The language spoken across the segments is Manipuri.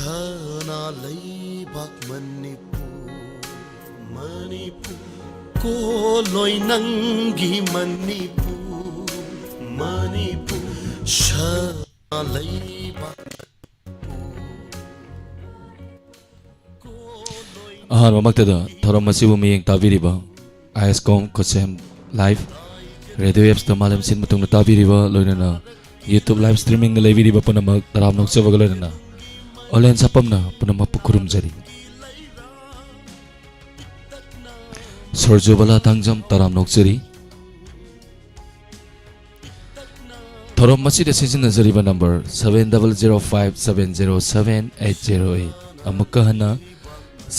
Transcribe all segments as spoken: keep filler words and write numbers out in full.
ꯁꯅꯥ ꯂꯩꯕꯥꯛ ꯃꯅꯤꯄꯨꯔ, ꯃꯅꯤꯄꯨꯔ꯫ ꯀꯣꯜꯂꯣꯏ ꯅꯪꯒꯤ ꯃꯅꯤꯄꯨꯔ, ꯃꯅꯤꯄꯨꯔ꯫ ꯁꯅꯥ ꯂꯩꯕꯥꯛ ꯑꯍꯥꯟꯕꯃꯛꯇꯗ ꯊꯧꯔꯝ ꯑꯁꯤꯕꯨ ꯃꯤꯠꯌꯦꯡ ꯇꯥꯕꯤꯔꯤꯕ ꯑꯥꯏ ꯑꯦꯁ ꯀꯣꯝ ꯈꯨꯠꯁꯦꯝ ꯂꯥꯏꯚ ꯔꯦꯗꯤꯑꯣ ꯑꯦꯞꯁꯇ ꯃꯥꯂꯦꯝ ꯁꯤꯟꯕ ꯊꯨꯡꯅ ꯇꯥꯕꯤꯔꯤꯕ, ꯂꯣꯏꯅꯅ YouTube live streamingꯗ ꯂꯩꯕꯤꯔꯤꯕ ꯄꯨꯝꯅꯃꯛ ꯇꯔꯥꯝꯅ ꯑꯣꯛꯆꯕꯒ ꯂꯣꯏꯅꯅ online ꯁꯥꯐꯝꯅ ꯄꯨꯝꯅꯃꯛꯄꯨ ꯈꯨꯔꯨꯝꯖꯔꯤ꯫ ꯁꯣꯔꯖꯨꯕꯂꯥ ꯊꯥꯡꯖꯝ ꯇꯔꯥꯝꯅ ꯑꯣꯛꯆꯔꯤ꯫ ꯊꯧꯔꯝ ꯑꯁꯤꯗ ꯁꯤꯖꯤꯟꯅꯖꯔꯤꯕ number seven double zero five seven zero seven eight zero eight꯫ ꯑꯃꯨꯛꯀ ꯍꯟꯅ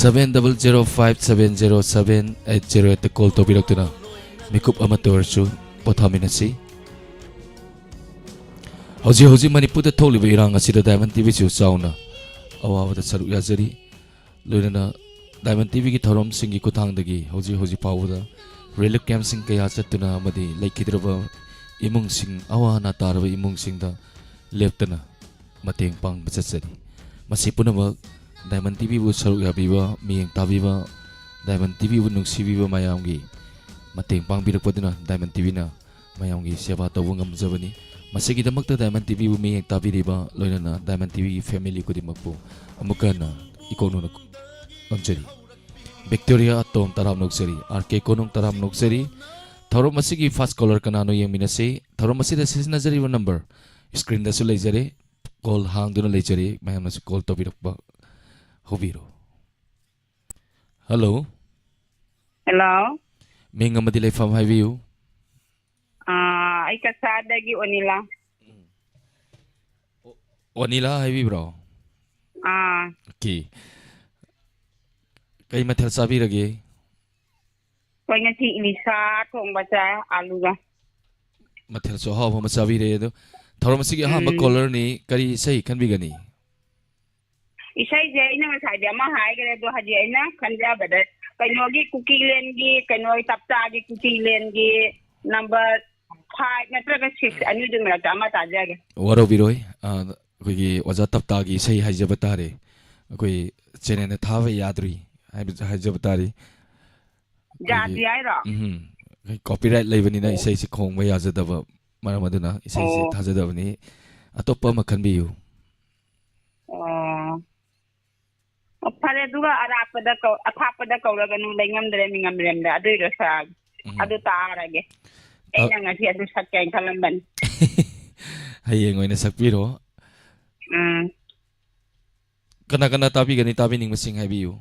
seven double zero five seven zero seven eight zero eightꯇ call ꯇꯧꯕꯤꯔꯛꯇꯨꯅ ꯃꯤꯀꯨꯞ ꯑꯃꯠꯇ ꯑꯣꯏꯔꯁꯨ ꯄꯣꯊꯥꯃꯤꯟꯅꯁꯤ꯫ ꯍꯧꯖꯤꯛ ꯍꯧꯖꯤꯛ ꯃꯅꯤꯄꯨꯔꯗ ꯊꯣꯛꯂꯤꯕ ꯏꯔꯥꯡ ꯑꯁꯤꯗ Diamond TVꯁꯨ ꯆꯥꯎꯅ ꯑꯋꯥꯕꯗ ꯁꯔꯨꯛ ꯌꯥꯖꯔꯤ꯫ ꯂꯣꯏꯅꯅ Diamond TVꯒꯤ ꯊꯧꯔꯝꯁꯤꯡꯒꯤ ꯈꯨꯠꯊꯥꯡꯗꯒꯤ ꯍꯧꯖꯤꯛ ꯍꯧꯖꯤꯛ ꯐꯥꯎꯕꯗ relief campꯁꯤꯡ ꯀꯌꯥ ꯆꯠꯇꯨꯅ ꯑꯃꯗꯤ ꯂꯩꯈꯤꯗ꯭ꯔꯕ ꯏꯃꯨꯡꯁꯤꯡ, ꯑꯋꯥ ꯑꯅꯥ ꯇꯥꯔꯕ ꯏꯃꯨꯡꯁꯤꯡꯗ ꯂꯦꯞꯇꯅ ꯃꯇꯦꯡ ꯄꯥꯡꯕ ꯆꯠꯆꯔꯤ꯫ ꯃꯁꯤ ꯄꯨꯝꯅꯃꯛ Diamond TVꯕꯨ ꯁꯔꯨꯛ ꯌꯥꯕꯤꯕ, ꯃꯤꯠꯌꯦꯡ ꯇꯥꯕꯤꯕ, Diamond TVꯕꯨ ꯅꯨꯡꯁꯤꯕꯤꯕ ꯃꯌꯥꯝꯒꯤ ꯃꯇꯦꯡ ꯄꯥꯡꯕꯤꯔꯛꯄꯗꯨꯅ Diamond TVꯅ ꯃꯌꯥꯝꯒꯤ ꯁꯦꯕꯥ ꯇꯧꯕ ꯉꯝꯖꯕꯅꯤ꯫ ꯃꯁꯤꯒꯤꯗꯃꯛꯇ Diamond TVꯕꯨ ꯃꯤꯠꯌꯦꯡ ꯇꯥꯕꯤꯔꯤꯕ, ꯂꯣꯏꯅꯅ Diamond TVꯒꯤ family ꯈꯨꯗꯤꯡꯃꯛꯄꯨ ꯑꯃꯨꯛꯀ ꯍꯟꯅ ꯏꯀꯣꯛꯅꯧꯅ ꯈꯨꯔꯨꯝꯖꯔꯤ꯫ ꯕꯤꯛꯇꯣꯔꯤꯌꯥ ꯇꯣꯝ ꯇꯔꯥꯝꯅ ꯑꯣꯛꯆꯔꯤ, ꯑꯥꯔ ꯀꯦ ꯀꯣꯅꯨꯡ ꯇꯔꯥꯝꯅ ꯑꯣꯛꯆꯔꯤ꯫ ꯊꯧꯔꯝ ꯑꯁꯤꯒꯤ first caller ꯀꯅꯥꯅꯣ ꯌꯦꯡꯃꯤꯟꯅꯁꯤ꯫ ꯊꯧꯔꯝ ꯑꯁꯤꯗ ꯁꯤꯖꯤꯟꯅꯖꯔꯤꯕ number screenꯗꯁꯨ ꯂꯩꯖꯔꯦ, call ꯍꯥꯡꯗꯨꯅ ꯂꯩꯖꯔꯦ, ꯃꯌꯥꯝꯅꯁꯨ call ꯇꯧꯕꯤꯔꯛꯄ ꯍꯧꯕꯤꯔꯣ꯫ Hello꯫ Hello꯫ ꯃꯤꯡ ꯑꯃꯗꯤ ꯂꯩꯐꯝ ꯍꯥꯏꯕꯤꯌꯨ꯫ ꯑꯥ, ꯑꯩ ꯀꯁꯥꯔꯗꯒꯤ ꯑꯣꯅꯤꯂꯥ꯫ ꯑꯣꯅꯤꯂꯥ ꯍꯥꯏꯕꯤꯕ꯭ꯔꯣ? ꯑꯥ꯫ Okay꯫ ꯀꯩ ꯃꯊꯦꯜ ꯆꯥꯕꯤꯔꯒꯦ? ꯑꯩꯈꯣꯏ ꯉꯁꯤ ꯏꯂꯤꯁꯥ ꯊꯣꯡꯕ ꯆꯥꯏ, ꯑꯂꯨꯒ꯫ ꯃꯊꯦꯜꯁꯨ ꯑꯍꯥꯎꯕ ꯑꯃ ꯆꯥꯕꯤꯔꯦ꯫ ꯑꯗꯣ ꯊꯧꯔꯝ ꯑꯁꯤꯒꯤ ꯑꯍꯥꯟꯕ ꯎꯝ꯫ Callerꯅꯤ, ꯀꯔꯤ ꯏꯁꯩ ꯈꯟꯕꯤꯒꯅꯤ? ꯏꯁꯩꯁꯦ ꯑꯩꯅ ꯉꯁꯥꯏꯗꯤ ꯑꯃ ꯍꯥꯏꯈ꯭ꯔꯦ, ꯑꯗꯣ ꯍꯧꯖꯤꯛ ꯑꯩꯅ ꯈꯟꯖꯕꯗ ꯀꯩꯅꯣꯒꯤ, ꯀꯨꯀꯤꯂꯦꯟꯒꯤ, ꯀꯩꯅꯣ, ꯇꯞꯇꯥꯒꯤ ꯀꯨꯀꯤꯂꯦꯟꯒꯤ number five ꯅꯠꯇ꯭ꯔꯒ six, ꯑꯅꯤꯗꯨꯒꯤ ꯃꯔꯛꯇ ꯑꯃ ꯇꯥꯖꯒꯦ꯫ ꯋꯥꯔꯧꯕꯤꯔꯣꯏ, ꯑ, ꯑꯩꯈꯣꯏꯒꯤ ꯑꯣꯖꯥ ꯇꯞꯇꯥꯒꯤ ꯏꯁꯩ ꯍꯥꯏꯖꯕ ꯇꯥꯔꯦ, ꯑꯩꯈꯣꯏ ꯆꯦꯅꯦꯜꯅ ꯊꯥꯕ ꯌꯥꯗ꯭ꯔꯤ ꯍꯥꯏꯕ, ꯍꯥꯏꯖꯕ ꯇꯥꯔꯦ꯫ ꯑꯩꯈꯣꯏꯒꯤ, ꯌꯥꯗ꯭ꯔꯤ ꯍꯥꯏꯔꯣ? ꯎꯝ, ꯑꯩꯈꯣꯏ ꯀꯣꯄꯤꯔꯥꯏꯠ ꯂꯩꯕꯅꯤꯅ ꯑꯣ꯫ ꯏꯁꯩꯁꯤ ꯈꯣꯡꯕ ꯌꯥꯖꯗꯕ ꯃꯔꯝ ꯑꯗꯨꯅ ꯏꯁꯩꯁꯤ ꯑꯣ꯫ ꯊꯥꯖꯗꯕꯅꯤ꯫ ꯑꯇꯣꯞꯄ ꯑꯃ ꯈꯟꯕꯤꯌꯨ꯫ ꯑꯣ꯫ ꯑꯣ, ꯐꯔꯦ, ꯑꯗꯨꯒ ꯑꯔꯥꯞꯄꯗ ꯀꯧ-, ꯑꯊꯥꯞꯄꯗ ꯀꯧꯔꯒꯅꯨ, ꯂꯩꯉꯝꯗ꯭ꯔꯦ ꯃꯤꯉꯝꯔꯦꯝꯗ, ꯑꯗꯨꯏꯗꯣ ꯁꯥꯔꯒꯦ꯫ ꯎꯝ꯫ ꯑꯗꯨ ꯇꯥꯔꯒꯦ꯫ ꯇ- ꯑꯩꯅ ꯉꯁꯤ ꯑꯗꯨ ꯁꯛꯀꯦꯅ ꯈꯜꯂꯝꯕꯅꯤ꯫ ꯍꯌꯦꯡ ꯑꯣꯏꯅ ꯁꯛꯄꯤꯔꯣ꯫ ꯎꯝ꯫ ꯀꯅꯥ ꯀꯅꯥ ꯇꯥꯕꯤꯒꯅꯤ, ꯇꯥꯕꯤꯅꯤꯡꯕꯁꯤꯡ ꯍꯥꯏꯕꯤꯌꯨ꯫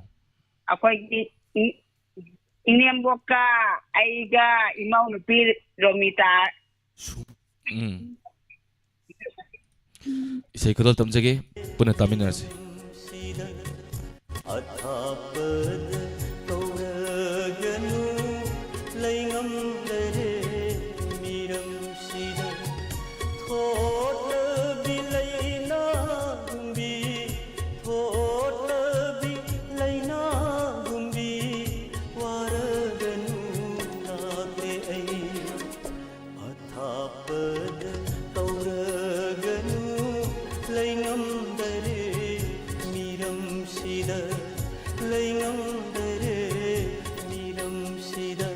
ꯑꯩꯈꯣꯏꯒꯤ ꯏ-, ꯏꯅꯦꯝꯕꯣꯛꯀ ꯑꯩꯒ ꯏꯃꯧ ꯅꯨꯄꯤ ꯔꯣꯃꯤꯇꯥ꯫ ꯎꯝ꯫ ꯏꯁꯩ ꯈꯨꯗꯣꯜ ꯇꯝꯖꯒꯦ, ꯄꯨꯟꯅ ꯇꯥꯃꯤꯟꯅꯔꯁꯤ꯫ ꯑꯊꯥꯞꯄꯗ ꯀꯧꯔꯒꯅꯨ, ꯂꯩꯉꯝꯗꯔꯦ ꯃꯤꯔꯝꯁꯤꯗ꯫ ꯊꯣꯠꯂꯕꯤ ꯂꯩꯅꯥꯒꯨꯝꯕꯤ, ꯊꯣꯠꯂꯕꯤ ꯂꯩꯅꯥꯒꯨꯝꯕꯤ, ꯋꯥꯔꯒꯅꯨ ꯂꯥꯛꯂꯦ ꯑꯩ꯫ ꯑꯊꯥꯞꯄꯗ ꯀꯧꯔꯒꯅꯨ, ꯂꯩꯉꯝꯗꯔꯦ ꯃꯤꯔꯝꯁꯤꯗ, ꯂꯩꯉꯝꯗꯔꯦ ꯃꯤꯔꯝꯁꯤꯗ꯫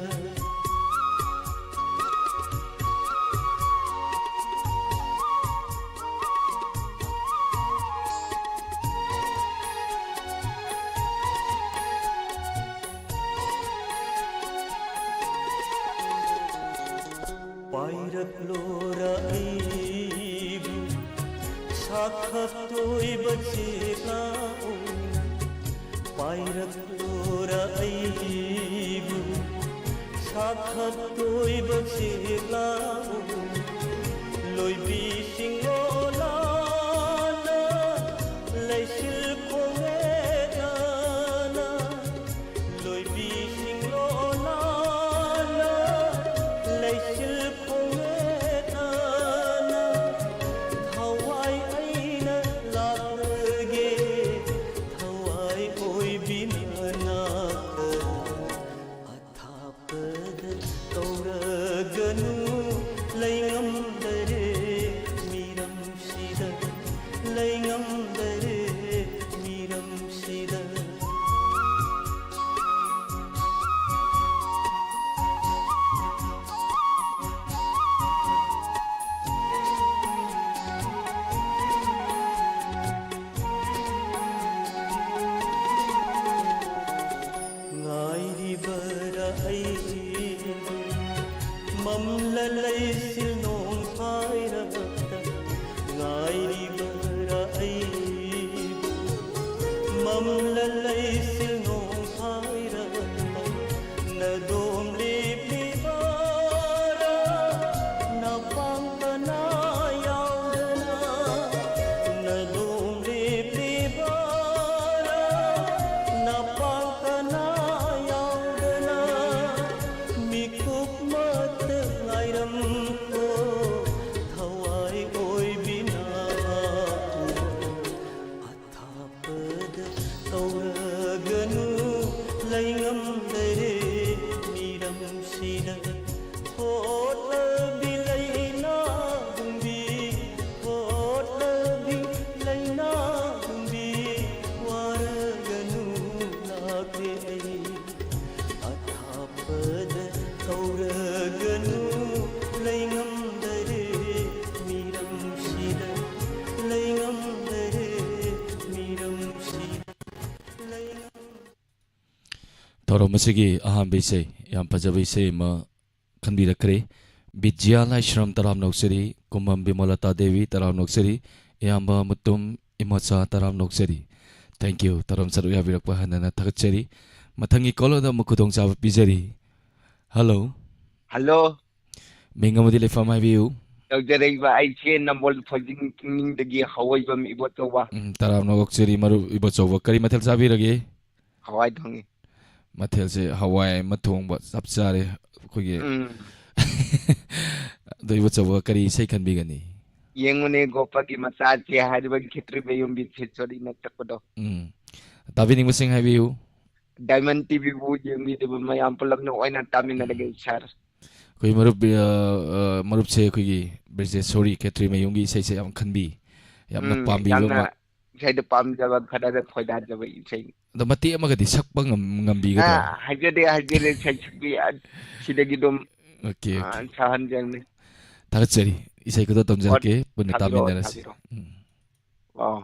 ꯄꯥꯏꯔꯛꯂꯣꯔ ꯑꯩꯕꯨ ꯁꯥꯈꯛꯇꯣꯏꯕ ꯆꯦꯛꯂꯥ ꯑꯣꯏꯅ꯫ ꯄꯥꯏꯔꯛꯂꯣꯔ ꯑꯩꯕꯨ ꯁꯥꯈꯛꯇꯣꯏꯕ ꯆꯦꯛꯂꯥ ꯑꯣꯏꯅ꯫ ꯂꯣꯏꯕꯤꯁꯤꯡ ꯂꯣꯂꯥꯅ ꯂꯩꯁꯤꯜ ꯈꯣꯡꯉꯦꯗꯅ꯫ ꯂꯣꯏꯕꯤꯁꯤꯡ ꯂꯣꯂꯥꯅ ꯂꯩꯁꯤꯜ ꯈꯣꯡꯉꯦꯗꯅ꯫ ꯊꯋꯥꯏ ꯑꯩꯅ ꯂꯥꯛꯂꯒꯦ, ꯊꯋꯥꯏ ꯑꯣꯏꯕꯤ ꯃꯅꯥꯛꯇ꯫ ꯑꯊꯥꯞꯄꯗ ꯀꯧꯔꯒꯅꯨ, ꯂꯩꯉꯝꯗꯔꯦ ꯃꯤꯔꯝ꯫ ꯂꯩꯉꯝꯗꯔꯦ ꯃꯤꯔꯝꯁꯤꯗ꯫ ꯉꯥꯏꯔꯤꯕꯔꯥ ꯑꯩꯕꯨ ꯃꯝꯂ ꯂꯩꯁꯤꯜ ꯅꯣꯡꯐꯥꯏꯔꯛꯇ? ꯉꯥꯏꯔꯤꯕꯔꯥ ꯑꯩꯕꯨ ꯃꯝꯂ ꯂꯩꯁꯤꯜ ꯅꯣꯡꯐꯥꯏꯔꯛꯇ? ꯅꯗꯣꯝ ꯂꯦꯞꯂꯤꯕꯔꯥ ꯅꯄꯥꯡ ꯀꯅꯥ ꯌꯥꯎꯗꯅ? ꯅꯗꯣꯝ ꯂꯦꯞꯂꯤꯕꯔꯥ ꯅꯄꯥꯡ ꯀꯅꯥ ꯌꯥꯎꯗꯅ? ꯃꯤꯀꯨꯞ ꯃꯇ ꯉꯥꯏꯔꯝꯀꯣ ꯊꯋꯥꯏ ꯑꯣꯏꯕꯤ ꯅꯍꯥ꯫ ꯑꯊꯥꯞꯄꯗ ꯀꯧꯔꯒꯅꯨ ꯂꯩꯉꯝꯗꯔꯦ ꯃꯤꯔꯝꯁꯤꯗ꯫ ꯍꯣꯠꯂꯕꯤ ꯂꯩꯅꯥꯒꯨꯝꯕꯤ, ꯍꯣꯠꯂꯕꯤ ꯂꯩꯅꯥꯒꯨꯝꯕꯤ, ꯋꯥꯔꯒꯅꯨ ꯂꯥꯛꯂꯦ ꯑꯩ꯫ ꯑꯊꯥꯞꯄꯗ ꯀꯧꯔꯒꯅꯨ ꯂꯩꯉꯝꯗꯔꯦ ꯃꯤꯔꯝꯁꯤꯗ, ꯂꯩꯉꯝꯗꯔꯦ ꯃꯤꯔꯝꯁꯤꯗ, ꯂꯩꯉꯝ- ꯊꯧꯔꯝ ꯑꯁꯤꯒꯤ ꯑꯍꯥꯟꯕ ꯏꯁꯩ, ꯌꯥꯝ ꯐꯖꯕ ꯏꯁꯩ ꯑꯃ ꯈꯟꯕꯤꯔꯛꯈ꯭ꯔꯦ꯫ ꯕꯤꯖ꯭ꯌꯥ ꯂꯥꯏꯁ꯭ꯔꯝ ꯇꯔꯥꯝꯅ ꯑꯣꯛꯆꯔꯤ, ꯀꯨꯝꯕꯝ ꯕꯤꯃꯣꯂꯇꯥ ꯗꯦꯕꯤ ꯇꯔꯥꯝꯅ ꯑꯣꯛꯆꯔꯤ, ꯏꯌꯥꯝꯕ ꯃꯨꯇꯨꯝ ꯏꯃꯣꯆꯥ ꯇꯔꯥꯝꯅ ꯑꯣꯛꯆꯔꯤ꯫ Thank you꯫ ꯊꯧꯔꯝ ꯁꯔꯨꯛ ꯌꯥꯕꯤꯔꯛꯄ ꯍꯟꯅ ꯍꯟꯅ ꯊꯥꯒꯠꯆꯔꯤ꯫ ꯃꯊꯪꯒꯤ ꯀꯣꯂꯔꯗ ꯑꯃꯨꯛ ꯈꯨꯗꯣꯡꯆꯥꯕ ꯄꯤꯖꯔꯤ꯫ ꯍꯜꯂꯣ꯫ ꯍꯜꯂꯣ꯫ ꯃꯤꯡ ꯑꯃꯗꯤ ꯂꯩꯐꯝ ꯍꯥꯏꯕꯤꯌꯨ꯫ ꯇꯧꯖꯔꯛꯏꯕ ꯑꯩꯁꯦ ꯅꯝꯕꯣꯜ ꯐꯣꯏꯖꯤꯡ ꯆꯤꯡꯅꯤꯡꯗꯒꯤ ꯍꯋꯥꯏꯕꯝ ꯏꯕꯣꯆꯧꯕ꯫ ꯎꯝ, ꯇꯔꯥꯝꯅ ꯑꯣꯛꯆꯔꯤ ꯃꯔꯨꯞ ꯏꯕꯣꯆꯧꯕ꯫ ꯀꯔꯤ ꯃꯊꯦꯜ ꯆꯥꯕꯤꯔꯒꯦ? ꯍꯋꯥꯏ ꯊꯣꯡꯉꯤ꯫ ꯃꯊꯦꯜꯁꯦ ꯍꯋꯥꯏ ꯑꯃ ꯊꯣꯡꯕ ꯆꯞ ꯆꯥꯔꯦ ꯑꯩꯈꯣꯏꯒꯤ꯫ ꯎꯝ꯫ ꯑꯗꯣ ꯏꯕꯣꯆꯧꯕ ꯀꯔꯤ ꯏꯁꯩ ꯈꯟꯕꯤꯒꯅꯤ? ꯌꯦꯡꯉꯨꯅꯦ ꯒꯣꯄꯒꯤ ꯃꯆꯥꯁꯦ ꯍꯥꯏꯔꯤꯕ ꯈꯦꯇ꯭ꯔꯤꯃꯌꯨꯝꯒꯤ ꯁꯤꯠ ꯁꯣꯔꯤ ꯅꯛꯇꯛꯄꯗꯣ꯫ ꯎꯝ꯫ ꯇꯥꯕꯤꯅꯤꯡꯕꯁꯤꯡ ꯍꯥꯏꯕꯤꯌꯨ꯫ ꯗꯥꯏꯃꯟ ꯇꯤꯚꯤꯕꯨ ꯌꯦꯡꯕꯤꯔꯤꯕ ꯃꯌꯥꯝ ꯄꯨꯂꯞꯅ ꯑꯣꯏꯅ ꯇꯥꯃꯤꯟꯅꯔꯒꯦ, ꯎꯝ꯫ ꯁꯥꯔ꯫ ꯑꯩꯈꯣꯏ ꯃꯔꯨꯞ, ꯑ, ꯑ, ꯃꯔꯨꯞꯁꯦ ꯑꯩꯈꯣꯏꯒꯤ ꯕ꯭ꯔꯤꯖꯦꯁꯣꯔꯤ ꯈꯦꯇ꯭ꯔꯤꯃꯌꯨꯝꯒꯤ ꯏꯁꯩꯁꯦ ꯌꯥꯝ ꯈꯟꯕꯤ꯫ ꯌꯥꯝꯅ ꯎꯝ, ꯄꯥꯝꯕꯤꯕ ꯌꯥꯝꯅ ꯑꯃ꯫ ꯏꯁꯩꯗ ꯄꯥꯝꯖꯕ, ꯈꯔꯗ ꯈꯣꯏꯗꯥꯖꯕ ꯏꯁꯩ꯫ ꯑꯗꯣ ꯃꯇꯦꯛ ꯑꯃꯒꯗꯤ ꯁꯛꯄ ꯉꯝ-, ꯉꯝꯕꯤꯒꯗ꯭ꯔꯥ? ꯑꯥ, ꯍꯥꯏꯖꯗꯦ, ꯍꯥꯏꯖꯗꯦ, ꯏꯁꯩ ꯁꯛꯄꯤ, ꯑ, ꯁꯤꯗꯒꯤ ꯑꯗꯨꯝ, ꯑꯣꯀꯦ, ꯑ, ꯑꯣꯀꯦ꯫ ꯁꯛꯍꯟꯖꯔꯅꯤ꯫ ꯊꯥꯒꯠꯆꯔꯤ꯫ ꯏꯁꯩ ꯈꯨꯗꯣꯜ ꯑꯣ, ꯇꯝꯖꯔꯛꯀꯦ, ꯄꯨꯟꯅ ꯊꯥꯕꯤꯔꯛꯑꯣ, ꯇꯥꯃꯤꯟꯅꯔꯁꯤ꯫ ꯊꯥꯕꯤꯔꯛꯑꯣ꯫ ꯎꯝ꯫ ꯑꯣ꯫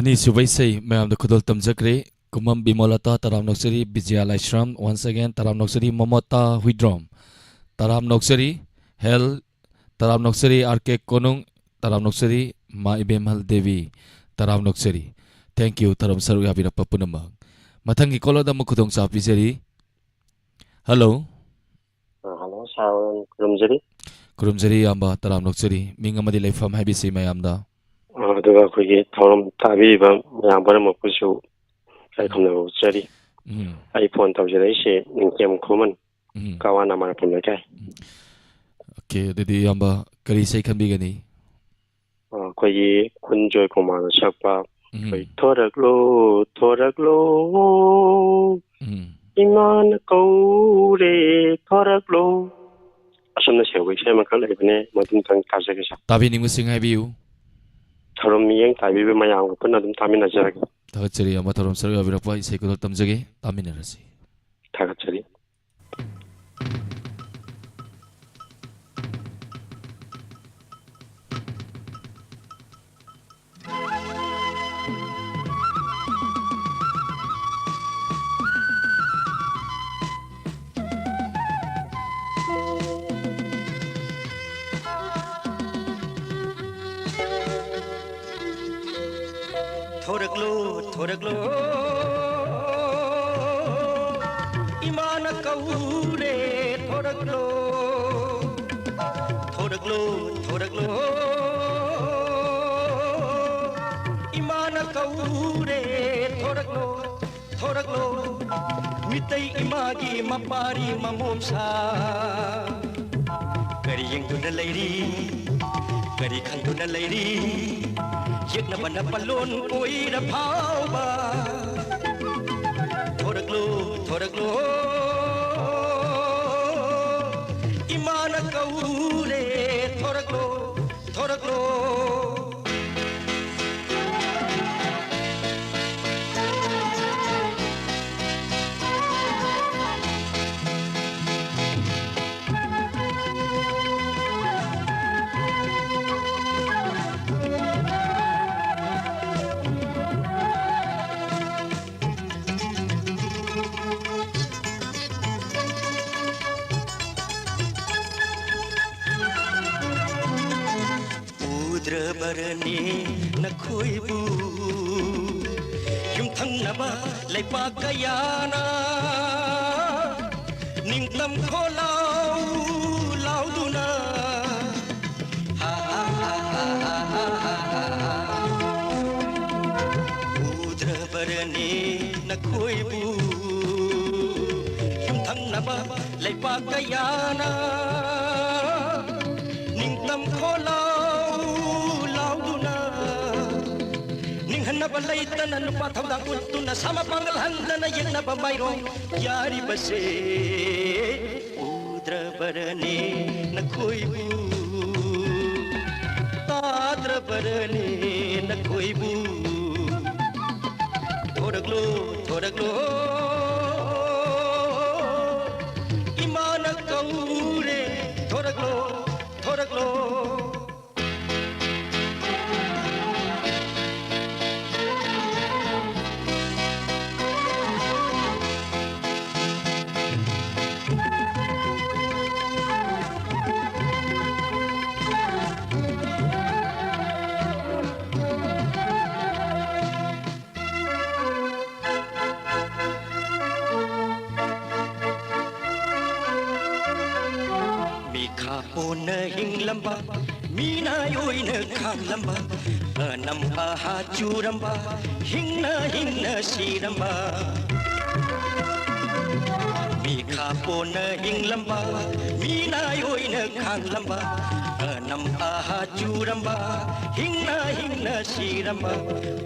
ꯑꯅꯤꯁꯨꯕ ꯏꯁꯩ ꯃꯌꯥꯝꯗ ꯈꯨꯗꯣꯜ ꯇꯝꯖꯈ꯭ꯔꯦ꯫ ꯀꯨꯃꯝ ꯕꯤꯃꯣꯂꯇꯥ, ꯇꯔꯥꯝ ꯅꯣꯛꯆꯔꯤ꯫ ꯕꯤꯖꯌ ꯂꯥꯏꯁ꯭ꯔꯝ, once again, ꯇꯔꯥꯝ ꯅꯣꯛꯆꯔꯤ꯫ ꯃꯃꯣꯇꯥ ꯍꯨꯏꯗ꯭ꯔꯣꯝ, ꯇꯔꯥꯝ ꯅꯣꯛꯆꯔꯤ꯫ ꯍꯦꯜ, ꯇꯔꯥꯝ ꯅꯣꯛꯆꯔꯤ꯫ ꯑꯥꯔ ꯀꯦ ꯀꯣꯅꯨꯡ, ꯇꯔꯥꯝ ꯅꯣꯛꯆꯔꯤ꯫ ꯃꯥ ꯏꯕꯦꯝꯍꯜ ꯗꯦꯕꯤ, ꯇꯔꯥꯝ ꯅꯣꯛꯆꯔꯤ꯫ Thank you, ꯊꯧꯔꯝ ꯁꯔꯨꯛ ꯌꯥꯕꯤꯔꯛꯄ ꯄꯨꯝꯅꯃꯛ꯫ ꯃꯊꯪꯒꯤ caller ꯗ ꯑꯃꯨꯛ ꯈꯨꯗꯣꯡꯆꯥꯕ ꯄꯤꯖꯔꯤ꯫ Hello꯫ ꯑ, hello, sir, ꯈꯨꯔꯨꯝꯖꯔꯤ꯫ ꯈꯨꯔꯨꯝꯖꯔꯤ ꯏꯌꯥꯝꯕ, ꯇꯔꯥꯝ ꯅꯣꯛꯆꯔꯤ꯫ ꯃꯤꯡ ꯑꯃꯗꯤ ꯂꯩꯐꯝ ꯍꯥꯏꯕꯤꯁꯤ ꯃꯌꯥꯝꯗ꯫ ꯑ, ꯑꯗꯨꯒ ꯑꯩꯈꯣꯏꯒꯤ ꯊꯧꯔꯝ ꯇꯥꯕꯤꯔꯤꯕ ꯃꯌꯥꯝ ꯄꯨꯝꯅꯃꯛꯄꯨꯁꯨ ꯏꯀꯥꯏ ꯎꯝ꯫ ꯈꯨꯝꯅꯕ ꯎꯠꯆꯔꯤ꯫ ꯎꯝ꯫ ꯑꯩ phone ꯇꯧꯖꯔꯛꯏꯁꯦ ꯅꯤꯡꯊꯦꯝ ꯈꯨꯃꯟ, ꯎꯝ꯫ ꯀꯋꯥꯅ ꯃꯔꯥꯄꯨꯝ ꯂꯩꯀꯥꯏ꯫ ꯎꯝ꯫ OK, ꯑꯗꯨꯗꯤ ꯏꯌꯥꯝꯕ ꯀꯔꯤ ꯏꯁꯩ ꯈꯟꯕꯤꯒꯅꯤ? ꯑ, ꯑꯩꯈꯣꯏꯒꯤ ꯈꯨꯟ ꯖꯣꯏꯀꯨꯃꯥꯔꯅ ꯁꯛꯄ, ꯎꯝ꯫ ꯑꯩꯈꯣꯏ "ꯊꯣꯔꯛꯂꯣ, ꯊꯣꯔꯛꯂꯣ, ꯎꯝ꯫ ꯏꯃꯥꯅ ꯀꯧꯔꯦ, ꯊꯣꯔꯛꯂꯣ", ꯑꯁꯨꯝꯅ ꯁꯦꯡꯕ ꯏꯁꯩ ꯑꯃꯈꯛ ꯂꯩꯕꯅꯦ, ꯃꯗꯨꯝꯇꯪ ꯇꯥꯖꯒꯦ, sir꯫ ꯇꯥꯕꯤꯅꯤꯡꯕꯁꯤꯡ ꯍꯥꯏꯕꯤꯌꯨ꯫ ꯊꯧꯔꯝ ꯃꯤꯠꯌꯦꯡ ꯇꯥꯕꯤꯕ ꯃꯌꯥꯝꯒ ꯄꯨꯟꯅ ꯑꯗꯨꯝ ꯇꯥꯃꯤꯟꯅꯖꯔꯒꯦ꯫ ꯊꯥꯒꯠꯆꯔꯤ ꯏꯌꯥꯝꯕ, ꯊꯧꯔꯝ ꯁꯔꯨꯛ ꯌꯥꯕꯤꯔꯛꯄ ꯏꯁꯩ ꯈꯨꯗꯣꯜ ꯇꯝꯖꯒꯦ, ꯇꯥꯃꯤꯟꯅꯔꯁꯤ꯫ ꯊꯥꯒꯠꯆꯔꯤ꯫ ꯊꯣꯔꯛꯂꯣ, ꯊꯣꯔꯛꯂꯣ, ꯏꯃꯥꯅ ꯀꯧꯔꯦ, ꯊꯣꯔꯛꯂꯣ꯫ ꯊꯣꯔꯛꯂꯣ, ꯊꯣꯔꯛꯂꯣ, ꯏꯃꯥꯅ ꯀꯧꯔꯦ, ꯊꯣꯔꯛꯂꯣ, ꯊꯣꯔꯛꯂꯣ꯫ ꯃꯤꯇꯩ ꯏꯃꯥꯒꯤ ꯃꯄꯥꯔꯤ ꯃꯃꯣꯝꯁꯥ꯫ ꯀꯔꯤ ꯌꯦꯡꯗꯨꯅ ꯂꯩꯔꯤ? ꯀꯔꯤ ꯈꯟꯗꯨꯅ ꯂꯩꯔꯤ? ꯌꯦꯛꯅꯕ ꯅꯄꯥꯂꯣꯟ ꯑꯣꯏꯔ ꯐꯥꯎꯕ꯫ ꯊꯣꯔꯛꯂꯣ, ꯊꯣꯔꯛꯂꯣ, ꯏꯃꯥꯅ ꯀꯧꯔꯦ, ꯊꯣꯔꯛꯂꯣ, ꯊꯣꯔꯛꯂꯣ꯫ ꯅꯤ ꯅꯈꯣꯏꯕꯨ ꯌꯨꯝꯊꯪꯅꯕ ꯂꯩꯄꯥꯛ ꯀꯌꯥꯅ ꯅꯤꯡꯇꯝ ꯈꯣꯜꯂꯥꯎ ꯂꯥꯎꯗꯨꯅ ꯎꯗ꯭ꯔꯕꯔꯅꯤ ꯅꯈꯣꯏꯕꯨ ꯌꯨꯝꯊꯪꯅꯕ ꯂꯩꯄꯥꯛ ꯀꯌꯥꯅ ꯅꯤꯡꯇꯝ ꯈꯣꯜꯂꯥꯎ ꯂꯥꯎꯗꯨꯅ ꯅꯤꯡꯍꯟꯅꯕ ꯂꯩꯇꯅ ꯅꯨꯄꯥ ꯊꯧꯗꯥꯡ ꯎꯠꯇꯨꯅ ꯁꯥ ꯃꯄꯥꯡꯒꯜ ꯍꯟꯗꯅ ꯌꯦꯛꯅꯕ ꯃꯥꯏꯔꯣꯡ ꯌꯥꯔꯤꯕꯁꯦ ꯎꯗ꯭ꯔꯕꯔꯅꯤ ꯅꯈꯣꯏꯕꯨ ꯇꯥꯗ꯭ꯔꯕꯔꯅꯤ ꯅꯈꯣꯏꯕꯨ ꯊꯣꯔꯛꯂꯣ ꯊꯣꯔꯛꯂꯣ ꯏꯃꯥꯅ ꯀꯧꯔꯦ ꯊꯣꯔꯛꯂꯣ ꯊꯣꯔꯛꯂꯣ ꯃꯤꯈꯥ ꯄꯣꯟꯅ ꯍꯤꯡꯂꯝꯕ ꯃꯤꯅꯥꯏ ꯑꯣꯏꯅ ꯈꯥꯡꯂꯝꯕ ꯑꯅꯝ ꯑꯍꯥ ꯆꯨꯔꯝꯕ ꯍꯤꯡꯅ ꯍꯤꯡꯅ ꯁꯤꯔꯝꯕ ꯃꯤꯈꯥ ꯄꯣꯟꯅ ꯍꯤꯡꯂꯝꯕ ꯃꯤꯅꯥꯏ ꯑꯣꯏꯅ ꯈꯥꯡꯂꯝꯕ ꯑꯅꯝ ꯑꯍꯥ ꯆꯨꯔꯝꯕ ꯍꯤꯡꯅ ꯍꯤꯡꯅ ꯁꯤꯔꯝꯕ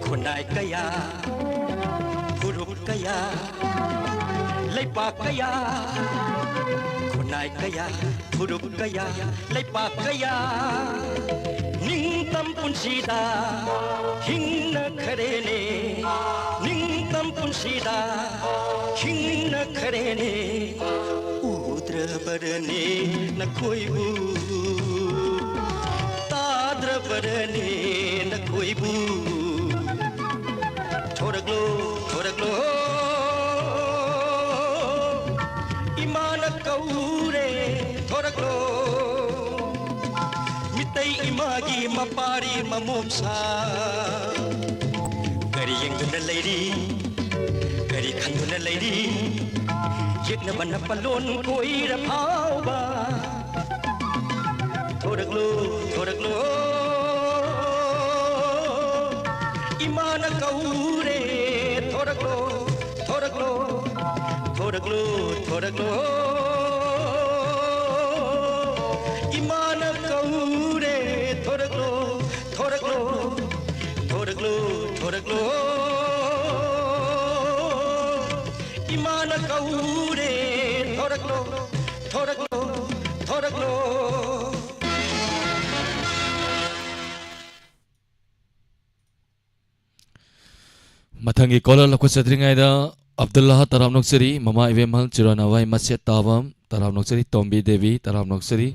ꯈꯨꯟꯅꯥꯏ ꯀꯌꯥ ꯐꯨꯔꯨꯞ ꯀꯌꯥ ꯂꯩꯄꯥꯛ ꯀꯌꯥ ꯈꯨꯟꯅꯥꯏ ꯀꯌꯥ ꯐꯨꯔꯨꯞ ꯀꯌꯥ ꯂꯩꯄꯥꯛ ꯀꯌꯥ ꯅꯤꯡꯇꯝ ꯄꯨꯟꯁꯤꯗ ꯍꯤꯡꯅꯈ꯭ꯔꯦꯅꯦ ꯅꯤꯡꯇꯝ ꯄꯨꯟꯁꯤꯗ ꯍꯤꯡꯅꯈ꯭ꯔꯦꯅꯦ ꯎꯗ꯭ꯔꯕꯔꯅꯤ ꯅꯈꯣꯏꯕꯨ ꯇꯥꯗ꯭ꯔꯕꯔꯅꯤ ꯅꯈꯣꯏꯕꯨ ꯊꯣꯔꯛꯂꯣ ꯊꯣꯔꯛꯂꯣ ꯏꯃꯥꯅ ꯀꯧꯔꯦ ꯊꯣꯔꯛꯂꯣ ꯃꯤꯠꯇ ꯑꯩ ꯏꯃꯥꯒꯤ ꯃꯄꯥꯔꯤ ꯃꯃꯣꯝꯁꯥ꯫ ꯀꯔꯤ ꯌꯦꯡꯗꯨꯅ ꯂꯩꯔꯤ? ꯀꯔꯤ ꯈꯟꯗꯨꯅ ꯂꯩꯔꯤ? ꯌꯦꯛꯅꯕ ꯅꯄꯜꯂꯣꯟ ꯀꯣꯏꯔ ꯐꯥꯎꯕ꯫ ꯊꯣꯔꯛꯂꯣ, ꯊꯣꯔꯛꯂꯣ, ꯏꯃꯥꯅ ꯀꯧꯔꯦ꯫ ꯊꯣꯔꯛꯂꯣ, ꯊꯣꯔꯛꯂꯣ, ꯊꯣꯔꯛꯂꯣ, ꯊꯣꯔꯛꯂꯣ, ꯏꯃꯥꯅ ꯀꯧꯔꯦ꯫ ꯊꯣꯔꯛꯂꯣ, ꯊꯣꯔꯛꯂꯣ, ꯊꯣꯔꯛꯂꯣ, ꯊꯣꯔꯛꯂꯣ, ꯏꯃꯥꯅ ꯀꯧꯔꯦ꯫ ꯊꯣꯔꯛꯂꯣ, ꯊꯣꯔꯛꯂꯣ, ꯊꯣꯔꯛꯂꯣ꯫ ꯃꯊꯪꯒꯤ ꯀꯣꯂꯔ ꯂꯧꯈꯠꯆꯗ꯭ꯔꯤꯉꯩꯗ ꯑꯕꯗꯨꯜꯂꯥꯍ ꯇꯔꯥꯝꯅ ꯑꯣꯛꯆꯔꯤ, ꯃꯃꯥ ꯏꯕꯦꯝꯍꯜ ꯆꯤꯔꯣꯅꯥꯋꯥꯏ ꯃꯁꯦꯠ ꯇꯥꯕꯝ ꯇꯔꯥꯝꯅ ꯑꯣꯛꯆꯔꯤ, ꯇꯣꯝꯕꯤ ꯗꯦꯕꯤ ꯇꯔꯥꯝꯅ ꯑꯣꯛꯆꯔꯤ,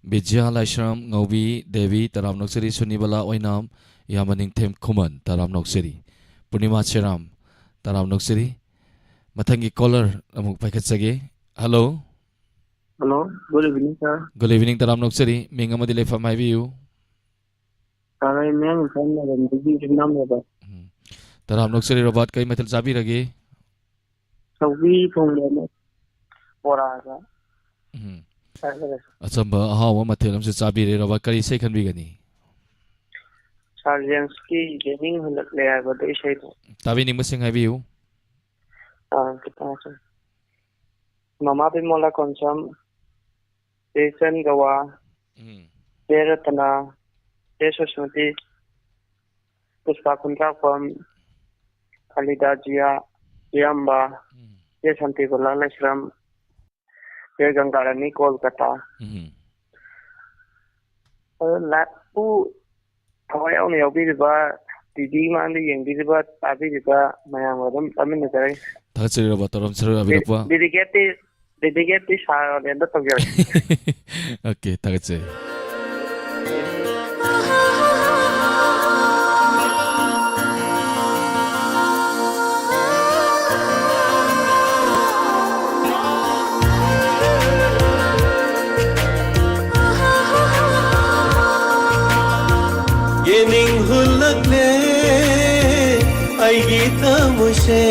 ꯕꯤꯖ꯭ꯌꯥ ꯂꯥꯏꯁ꯭ꯔꯝ, ꯉꯧꯕꯤ ꯗꯦꯕꯤ ꯇꯔꯥꯝꯅ ꯑꯣꯛꯆꯔꯤ, ꯁꯨꯅꯤꯕꯂꯥ ꯑꯣꯏꯅꯥꯝ, ꯏꯌꯥꯝꯕ ꯅꯤꯡꯊꯦꯝ ꯈꯨꯃꯟ ꯇꯔꯥꯝꯅ ꯑꯣꯛꯆꯔꯤ, ꯄꯨꯔꯅꯤꯃꯥ ꯁꯦꯔꯥꯝ ꯇꯔꯥꯝꯅ ꯑꯣꯛꯆꯔꯤ꯫ ꯃꯊꯪꯒꯤ ꯀꯣꯂꯔ ꯑꯃꯨꯛ ꯄꯥꯏꯈꯠꯆꯒꯦ꯫ Hello. Hello, good evening, sir꯫ Good evening, ꯇꯔꯥꯝꯅ ꯑꯣꯛꯆꯔꯤ꯫ ꯃꯤꯡ ꯑꯃꯗꯤ ꯂꯩꯐꯝ ꯍꯥꯏꯕꯤꯌꯨ꯫ ꯁꯥꯔ, ꯑꯩ ꯃꯌꯥꯡ ꯏꯝꯐꯥꯜ ꯅꯥꯔꯝꯗꯒꯤ ꯌꯨꯝꯅꯥꯝ ꯔꯣꯕꯥꯔꯠ꯫ ꯎꯝ꯫ ꯇꯔꯥꯝꯅ ꯑꯣꯛꯆꯔꯤ ꯔꯣꯕꯥꯔꯠ, ꯀꯔꯤ ꯃꯊꯦꯜ ꯆꯥꯕꯤꯔꯒꯦ? ꯁꯧꯒ꯭ꯔꯤ ꯊꯣꯡꯕ ꯑꯃ, ꯕꯣꯔꯥꯒ ꯎꯝ꯫ ꯆꯥꯖꯔꯦ꯫ ꯑꯆꯝꯕ ꯑꯍꯥꯎꯕ ꯃꯊꯦꯜ ꯑꯃꯁꯨ ꯆꯥꯕꯤꯔꯦ ꯔꯣꯕꯥꯔꯠ꯫ ꯀꯔꯤ ꯏꯁꯩ ꯈꯟꯕꯤꯒꯅꯤ? ꯁꯥꯔ ꯖꯦꯝꯁꯀꯤ ꯌꯦꯡꯅꯤꯡ ꯍꯨꯜꯂꯛꯂꯦ ꯍꯥꯏꯕꯗꯣ ꯏꯁꯩꯗꯣ꯫ ꯇꯥꯕꯤꯅꯤꯡꯕꯁꯤꯡ ꯍꯥꯏꯕꯤꯌꯨ꯫ ꯑꯥ, ꯈꯤꯇꯪ ꯉꯥꯏꯈꯣ꯫ ꯃꯃꯥ ꯕꯤꯃꯣꯂꯥ ꯀꯣꯟꯁꯝ, ꯆꯦ ꯏꯆꯟ ꯒꯋꯥ, ꯎꯝ꯫ ꯆꯦ ꯔꯇꯅꯥ, ꯆꯦ ꯁꯨꯁꯃꯇꯤ, ꯄꯨꯁꯄꯥ ꯈꯨꯟꯗ꯭ꯔꯥꯛꯄꯝ, ꯑꯂꯤꯗꯥ ꯖꯤꯌꯥ, ꯏꯌꯥꯝꯕ, ꯎꯝ꯫ ꯆꯦ ꯁꯥꯟꯇꯤꯕꯂꯥ ꯂꯥꯏꯁ꯭ꯔꯝ, ꯆꯦ ꯒꯪꯒꯥꯔꯥꯅꯤ ꯀꯣꯜꯀꯇꯥ꯫ ꯎꯝ꯫ ꯑꯗꯣ ꯂꯥꯏꯚꯄꯨ ꯊꯋꯥꯏ ꯌꯥꯎꯅ ꯌꯥꯎꯕꯤꯔꯤꯕ, ꯇꯤ ꯚꯤ ꯃꯥꯡꯗ ꯌꯦꯡꯕꯤꯔꯤꯕ, ꯇꯥꯕꯤꯔꯤꯕ ꯃꯌꯥꯝꯒ ꯑꯗꯨꯝ ꯆꯥꯃꯤꯟꯅꯖꯔꯒꯦ꯫ ꯊꯥꯒꯠꯆꯔꯤ ꯔꯣꯕꯥꯔꯠ, ꯇꯔꯥꯝꯅ ꯑꯣꯛꯆꯔꯤ ꯔꯣꯕꯥꯔꯠ꯫ ꯗꯦꯗꯤꯀꯦꯠꯇꯤ, ꯗꯦꯗꯤꯀꯦꯠꯇꯤ ꯁꯥꯔ ꯔꯣꯅꯦꯜꯗ ꯇꯧꯖꯔꯒꯦ꯫ ꯑꯣꯀꯦ, ꯊꯥꯒꯠꯆꯔꯤ꯫ ꯑꯩꯒꯤ ꯊꯃꯣꯏꯁꯦ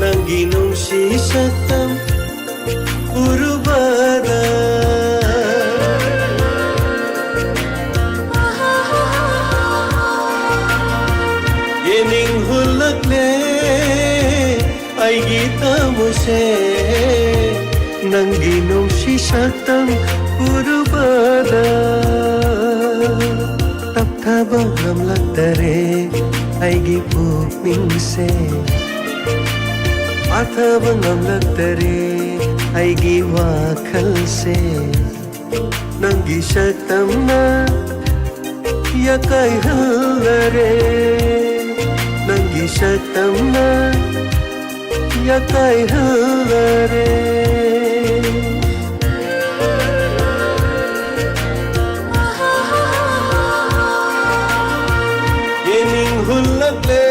ꯅꯪꯒꯤ ꯅꯨꯡꯁꯤ ꯁꯛꯇꯝ ꯎꯔꯨꯕꯗ ꯌꯦꯡꯅꯤꯡ ꯍꯨꯜꯂꯛꯂꯦ꯫ ꯑꯩꯒꯤ ꯊꯃꯣꯏꯁꯦ ꯅꯪꯒꯤ ꯅꯨꯡꯁꯤ ꯁꯛꯇꯝ ꯎꯔꯨꯕꯗ ꯇꯞꯊꯕ ꯉꯝꯂꯛꯇꯔꯦ꯫ ꯑꯩꯒꯤ ꯄꯨꯛꯅꯤꯡꯁꯦ ꯄꯥꯊꯕ ꯉꯝꯂꯛꯇꯔꯦ꯫ ꯑꯩꯒꯤ ꯋꯥꯈꯜꯁꯦ ꯅꯪꯒꯤ ꯁꯛꯇꯝꯅ ꯌꯥꯀꯥꯏꯍꯜꯂꯔꯦ꯫ ꯅꯪꯒꯤ ꯁꯛꯇꯝꯅ ꯌꯥꯀꯥꯏꯍꯜꯂꯔꯦ꯫ ꯌꯦꯡꯅꯤꯡ ꯍꯨꯜꯂꯛꯂꯦ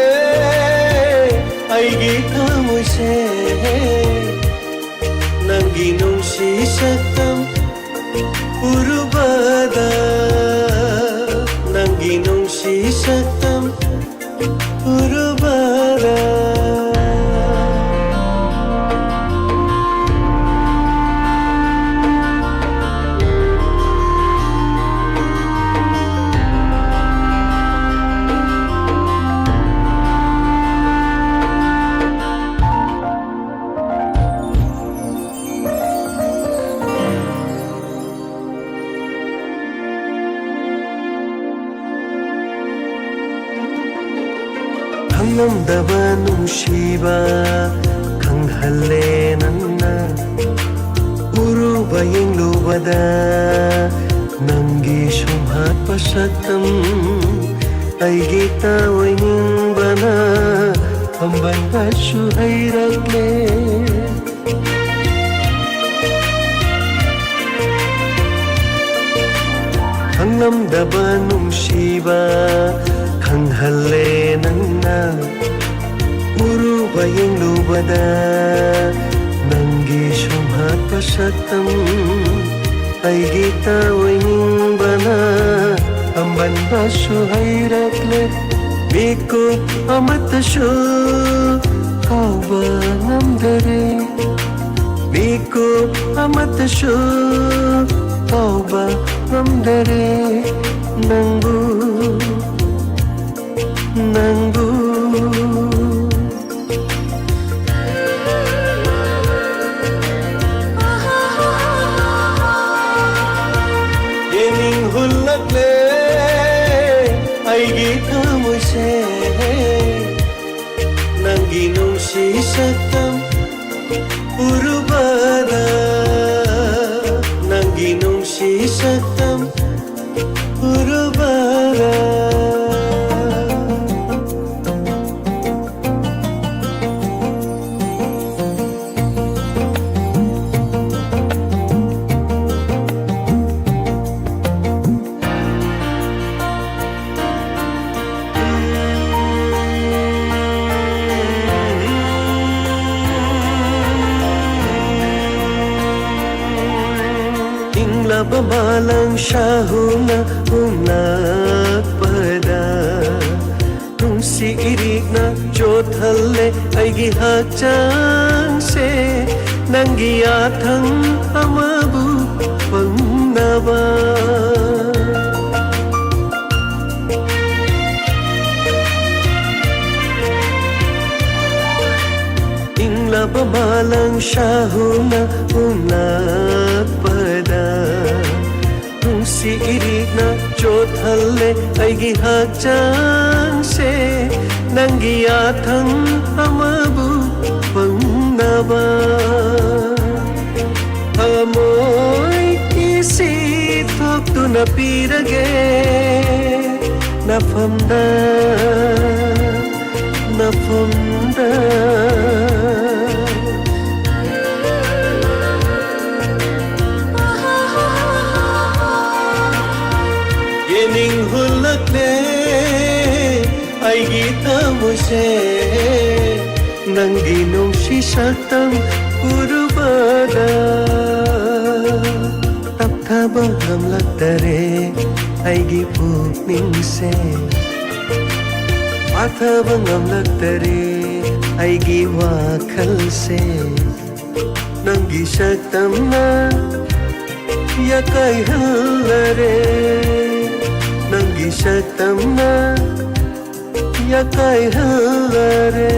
ꯑꯩꯒꯤ ꯊꯃꯣꯏꯁꯦ ꯅꯪꯒꯤ ꯅꯨꯡꯁꯤ ꯁꯛꯇꯝ ꯎꯔꯨꯕꯗ ꯅꯪꯒꯤ ꯅꯨꯡꯁꯤ ꯁꯛꯇꯝ ꯎꯔꯨꯕꯗ ꯈꯪꯂꯝꯗꯕ ꯅꯨꯡꯁꯤꯕ ꯈꯪꯍꯜꯂꯦ ꯅꯪꯅ꯫ ꯎꯔꯨꯕ ꯌꯦꯡꯂꯨꯕꯗ ꯅꯪꯒꯤ ꯁꯨꯝꯍꯠꯄ ꯁꯛꯇꯝ ꯑꯩꯒꯤ ꯇꯥꯑꯣꯏꯅꯤꯡꯕꯅ ꯄꯝꯕꯟꯕꯁꯨ ꯍꯩꯔꯛꯂꯦ꯫ ꯈꯪꯂꯝꯗꯕ ꯅꯨꯡꯁꯤꯕ ꯈꯪꯍꯜꯂꯦ ꯅꯪꯅ꯫ ꯎꯔꯨꯕ ꯌꯦꯡꯂꯨꯕꯗ ꯅꯪꯒꯤ ꯁꯨꯝꯍꯠꯄ ꯁꯛꯇꯝ ꯑꯩꯒꯤ ꯇꯥꯑꯣꯏꯅꯤꯡꯕꯅ ꯑꯃꯟꯕꯁꯨ ꯍꯩꯔꯛꯂꯦ꯫ ꯃꯤꯀꯨꯞ ꯑꯃꯠꯇꯁꯨ ꯀꯥꯎꯕ ꯉꯝꯗꯔꯦ, ꯃꯤꯀꯨꯞ ꯑꯃꯠꯇꯁꯨ ꯀꯥꯎꯕ ꯉꯝꯗꯔꯦ ꯅꯪꯕꯨ, ꯅꯪꯕꯨ꯫ ꯌꯦꯡꯅꯤꯡ ꯍꯨꯜꯂꯛꯂꯦ ꯑꯩꯒꯤ ꯊꯃꯣꯏꯁꯦ, ꯅꯪꯒꯤ ꯅꯨꯡꯁꯤ ꯁꯛꯇꯝ ꯎꯔꯨꯕꯗ, ꯅꯪꯒꯤ ꯅꯨꯡꯁꯤ ꯁꯛꯇꯝ ꯎꯔꯨꯕꯗ꯫ ꯏꯪꯂꯕ ꯃꯥꯂꯪ ꯁꯥꯍꯨꯅ ꯍꯨꯝꯂꯛꯄꯗ, ꯅꯨꯡꯁꯤ ꯏꯔꯤꯛꯅ ꯆꯣꯠꯍꯜꯂꯦ ꯑꯩꯒꯤ ꯍꯛꯆꯥꯡꯁꯦ, ꯅꯪꯒꯤ ꯌꯥꯊꯪ ꯑꯃꯕꯨ ꯐꯪꯅꯕ꯫ ꯏꯪꯂꯕ ꯃꯥꯂꯪ ꯁꯥꯍꯨꯅ ꯍꯨꯝꯂꯛꯄꯗ, ꯅꯨꯡꯁꯤ ꯏꯔꯤꯛꯅ ꯆꯣꯠꯍꯜꯂꯦ ꯑꯩꯒꯤ ꯍꯛꯆꯥꯡꯁꯦ, ꯅꯪꯒꯤ ꯌꯥꯊꯪ ꯑꯃꯕꯨ ꯐꯪꯅꯕ꯫ ꯊꯃꯣꯏ ꯏꯁꯤ ꯊꯣꯛꯇꯨꯅ ꯄꯤꯔꯒꯦ ꯅꯐꯝꯗ, ꯅꯐꯝꯗ꯫ ꯌꯦꯡꯅꯤꯡ ꯍꯨꯜꯂꯛꯂꯦ ꯑꯩꯒꯤ ꯊꯃꯣꯏꯁꯦ, ꯅꯪꯒꯤ ꯅꯨꯡꯁꯤ ꯁꯛꯇꯝ ꯎꯔꯨꯕꯗ꯫ ꯇꯞꯊꯕ ꯉꯝꯂꯛꯇꯔꯦ ꯑꯩꯒꯤ ꯄꯨꯛꯅꯤꯡꯁꯦ꯫ ꯆꯥꯊꯕ ꯉꯝꯂꯛꯇꯔꯦ ꯑꯩꯒꯤ ꯋꯥꯈꯜꯁꯦ, ꯅꯪꯒꯤ ꯁꯛꯇꯝꯅ ꯌꯥꯀꯥꯏꯍꯜꯂꯔꯦ, ꯅꯪꯒꯤ ꯁꯛꯇꯝꯅ ꯌꯥꯀꯥꯏꯍꯜꯂꯔꯦ꯫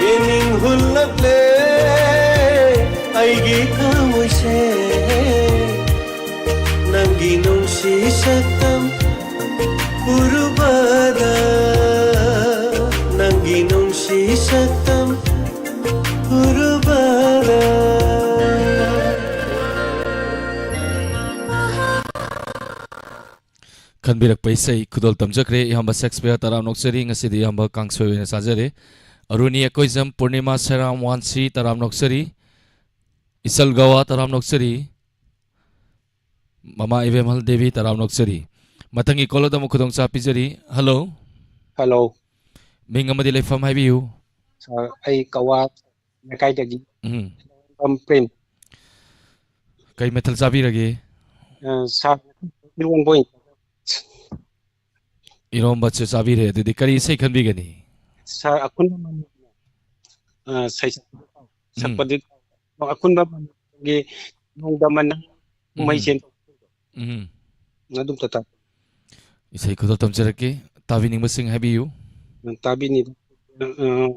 ꯌꯦꯡꯅꯤꯡ ꯍꯨꯜꯂꯛꯂꯦ ꯑꯩꯒꯤ ꯊꯃꯣꯏꯁꯦ, ꯅꯪꯒꯤ ꯅꯨꯡꯁꯤ ꯁꯛꯇꯝ ꯎꯔꯨꯕꯗ, ꯅꯪꯒꯤ ꯅꯨꯡꯁꯤ ꯁꯛꯇꯝ ꯎꯔꯨꯕꯗ꯫ ꯈꯟꯕꯤꯔꯛꯄ ꯏꯁꯩ ꯈꯨꯗꯣꯜ ꯇꯝꯖꯈ꯭ꯔꯦ ꯏꯌꯥꯝꯕ ꯁꯦꯛꯁꯄꯤꯌꯔ, ꯇꯔꯥꯝ ꯅꯣꯛꯆꯔꯤ꯫ ꯉꯁꯤꯗꯤ ꯏꯌꯥꯝꯕ ꯀꯥꯡꯁꯣꯏ ꯑꯣꯏꯅ ꯆꯥꯖꯔꯦ꯫ ꯑꯔꯨꯅꯤ ꯑꯀꯣꯏꯖꯝ, ꯄꯨꯔꯅꯤꯃꯥ ꯁꯦꯔꯥꯝ, ꯋꯥꯟꯁꯤ, ꯇꯔꯥꯝ ꯅꯣꯛꯆꯔꯤ꯫ ꯏꯆꯜ ꯒꯋꯥ, ꯇꯔꯥꯝ ꯅꯣꯛꯆꯔꯤ꯫ ꯃꯃꯥ ꯏꯕꯦꯝꯍꯜ ꯗꯦꯕꯤ, ꯇꯔꯥꯝ ꯅꯣꯛꯆꯔꯤ꯫ ꯃꯊꯪꯒꯤ ꯀꯣꯂꯔꯗ ꯑꯃꯨꯛ ꯈꯨꯗꯣꯡꯆꯥꯕ ꯄꯤꯖꯔꯤ꯫ ꯍꯜꯂꯣ꯫ ꯍꯜꯂꯣ꯫ ꯃꯤꯡ ꯑꯃꯗꯤ ꯂꯩꯐꯝ ꯍꯥꯏꯕꯤꯌꯨ꯫ ꯁꯥꯔ, ꯑꯩ ꯀꯋꯥ ꯂꯩꯀꯥꯏꯗꯒꯤ꯫ ꯎꯝ꯫ ꯄ꯭ꯔꯦꯝ꯫ ꯀꯩ ꯃꯊꯦꯜ ꯆꯥꯕꯤꯔꯒꯦ? ꯑ, ꯁꯥꯔ, ꯏꯔꯣꯟꯕ ꯑꯣꯏꯅ꯫ ꯏꯔꯣꯝꯕꯁꯨ ꯆꯥꯕꯤꯔꯦ꯫ ꯑꯗꯨꯗꯤ ꯀꯔꯤ ꯏꯁꯩ ꯈꯟꯕꯤꯒꯅꯤ? ꯁꯥꯔ, ꯑꯈꯨꯟꯕ ꯃꯅꯤ-, ꯑ, ꯁꯩꯁꯛ-, ꯎꯝ꯫ ꯁꯛꯄꯗꯤ ꯑꯈꯨꯟꯕ ꯃꯅꯤꯒꯤ ꯅꯣꯡꯗꯝꯕ ꯅꯪ ꯎꯝ꯫ ꯃꯩ ꯆꯦꯟ-, ꯎꯝ꯫ ꯑꯗꯨꯝꯇ ꯇꯥ-, ꯏꯁꯩ ꯈꯨꯗꯣꯜ ꯇꯝꯖꯔꯛꯀꯦ꯫ ꯇꯥꯕꯤꯅꯤꯡꯕꯁꯤꯡ ꯍꯥꯏꯕꯤꯌꯨ꯫ ꯇꯥꯕꯤꯅꯤꯡ-, ꯑ,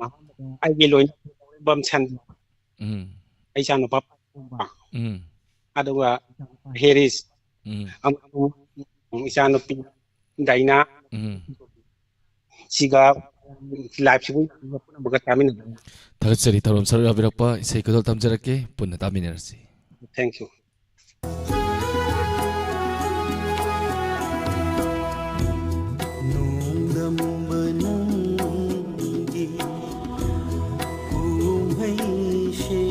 ꯑ, ꯑꯩꯒꯤ ꯂꯣꯏꯅꯕꯝ ꯁꯟ-, ꯎꯝ꯫ ꯑꯩ ꯏꯆꯥꯅꯨꯄꯥ ꯎꯝ꯫ ꯑꯗꯨꯒ ꯍꯦꯔꯤꯁ, ꯎꯝ꯫ ꯑꯃꯁꯨꯡ ꯏꯆꯥꯅꯨꯄꯤ ꯗꯥꯏꯅꯥ, ꯎꯝ꯫ ꯁꯤꯒ ꯂꯥꯏꯐꯁꯤꯕꯨ ꯄꯨꯝꯅꯃꯛꯀ ꯇꯥꯃꯤꯟꯅꯕ꯫ ꯊꯥꯒꯠꯆꯔꯤ, ꯊꯧꯔꯝ ꯁꯔꯨꯛ ꯌꯥꯕꯤꯔꯛꯄ꯫ ꯏꯁꯩ ꯈꯨꯗꯣꯜ ꯇꯝꯖꯔꯛꯀꯦ, ꯄꯨꯟꯅ ꯇꯥꯃꯤꯟꯅꯔꯁꯤ꯫ Thank you. ꯅꯣꯡꯗꯝꯕ ꯅꯪꯒꯤ ꯀꯨꯝꯍꯩꯁꯦ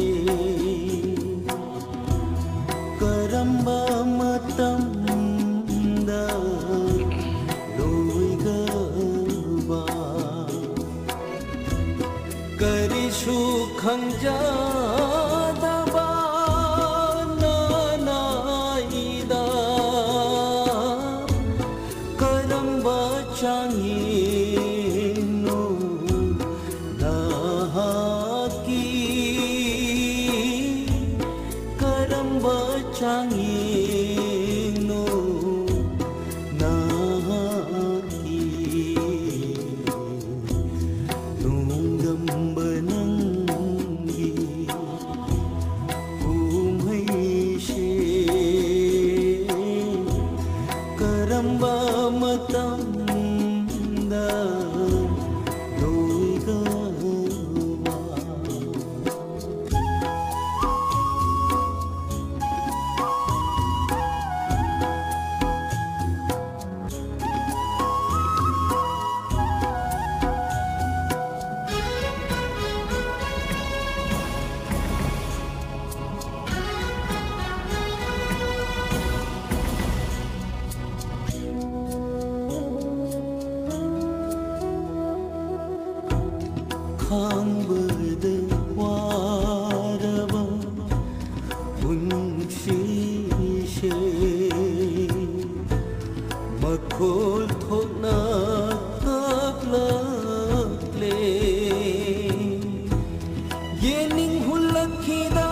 ꯀꯔꯝꯕ ꯃꯇꯝꯗ ꯂꯣꯏꯒꯕ? ꯀꯔꯤꯁꯨ ꯈꯪꯖꯗꯕ ꯌꯦꯡꯅꯣ ꯅꯍꯥꯛꯀꯤ ꯀꯔꯝꯕ ꯆꯥꯡꯌꯦꯡꯅꯣ ꯅꯍꯥꯛꯀꯤ ꯅꯣꯡꯗꯝꯕ ꯅꯪꯒꯤ ꯀꯨꯝꯍꯩꯁꯦ ꯀꯔꯝꯕ ꯃꯇꯝꯗ ꯂꯣꯏꯒꯗꯕ? ꯈꯥꯡꯕꯗ ꯋꯥꯔꯕ ꯄꯨꯟꯁꯤꯁꯦ ꯃꯈꯣꯜ ꯊꯣꯛꯅ ꯀꯞꯂꯛꯂꯦ꯫ ꯌꯦꯡꯅꯤꯡ ꯍꯨꯜꯂꯛꯈꯤꯗꯅ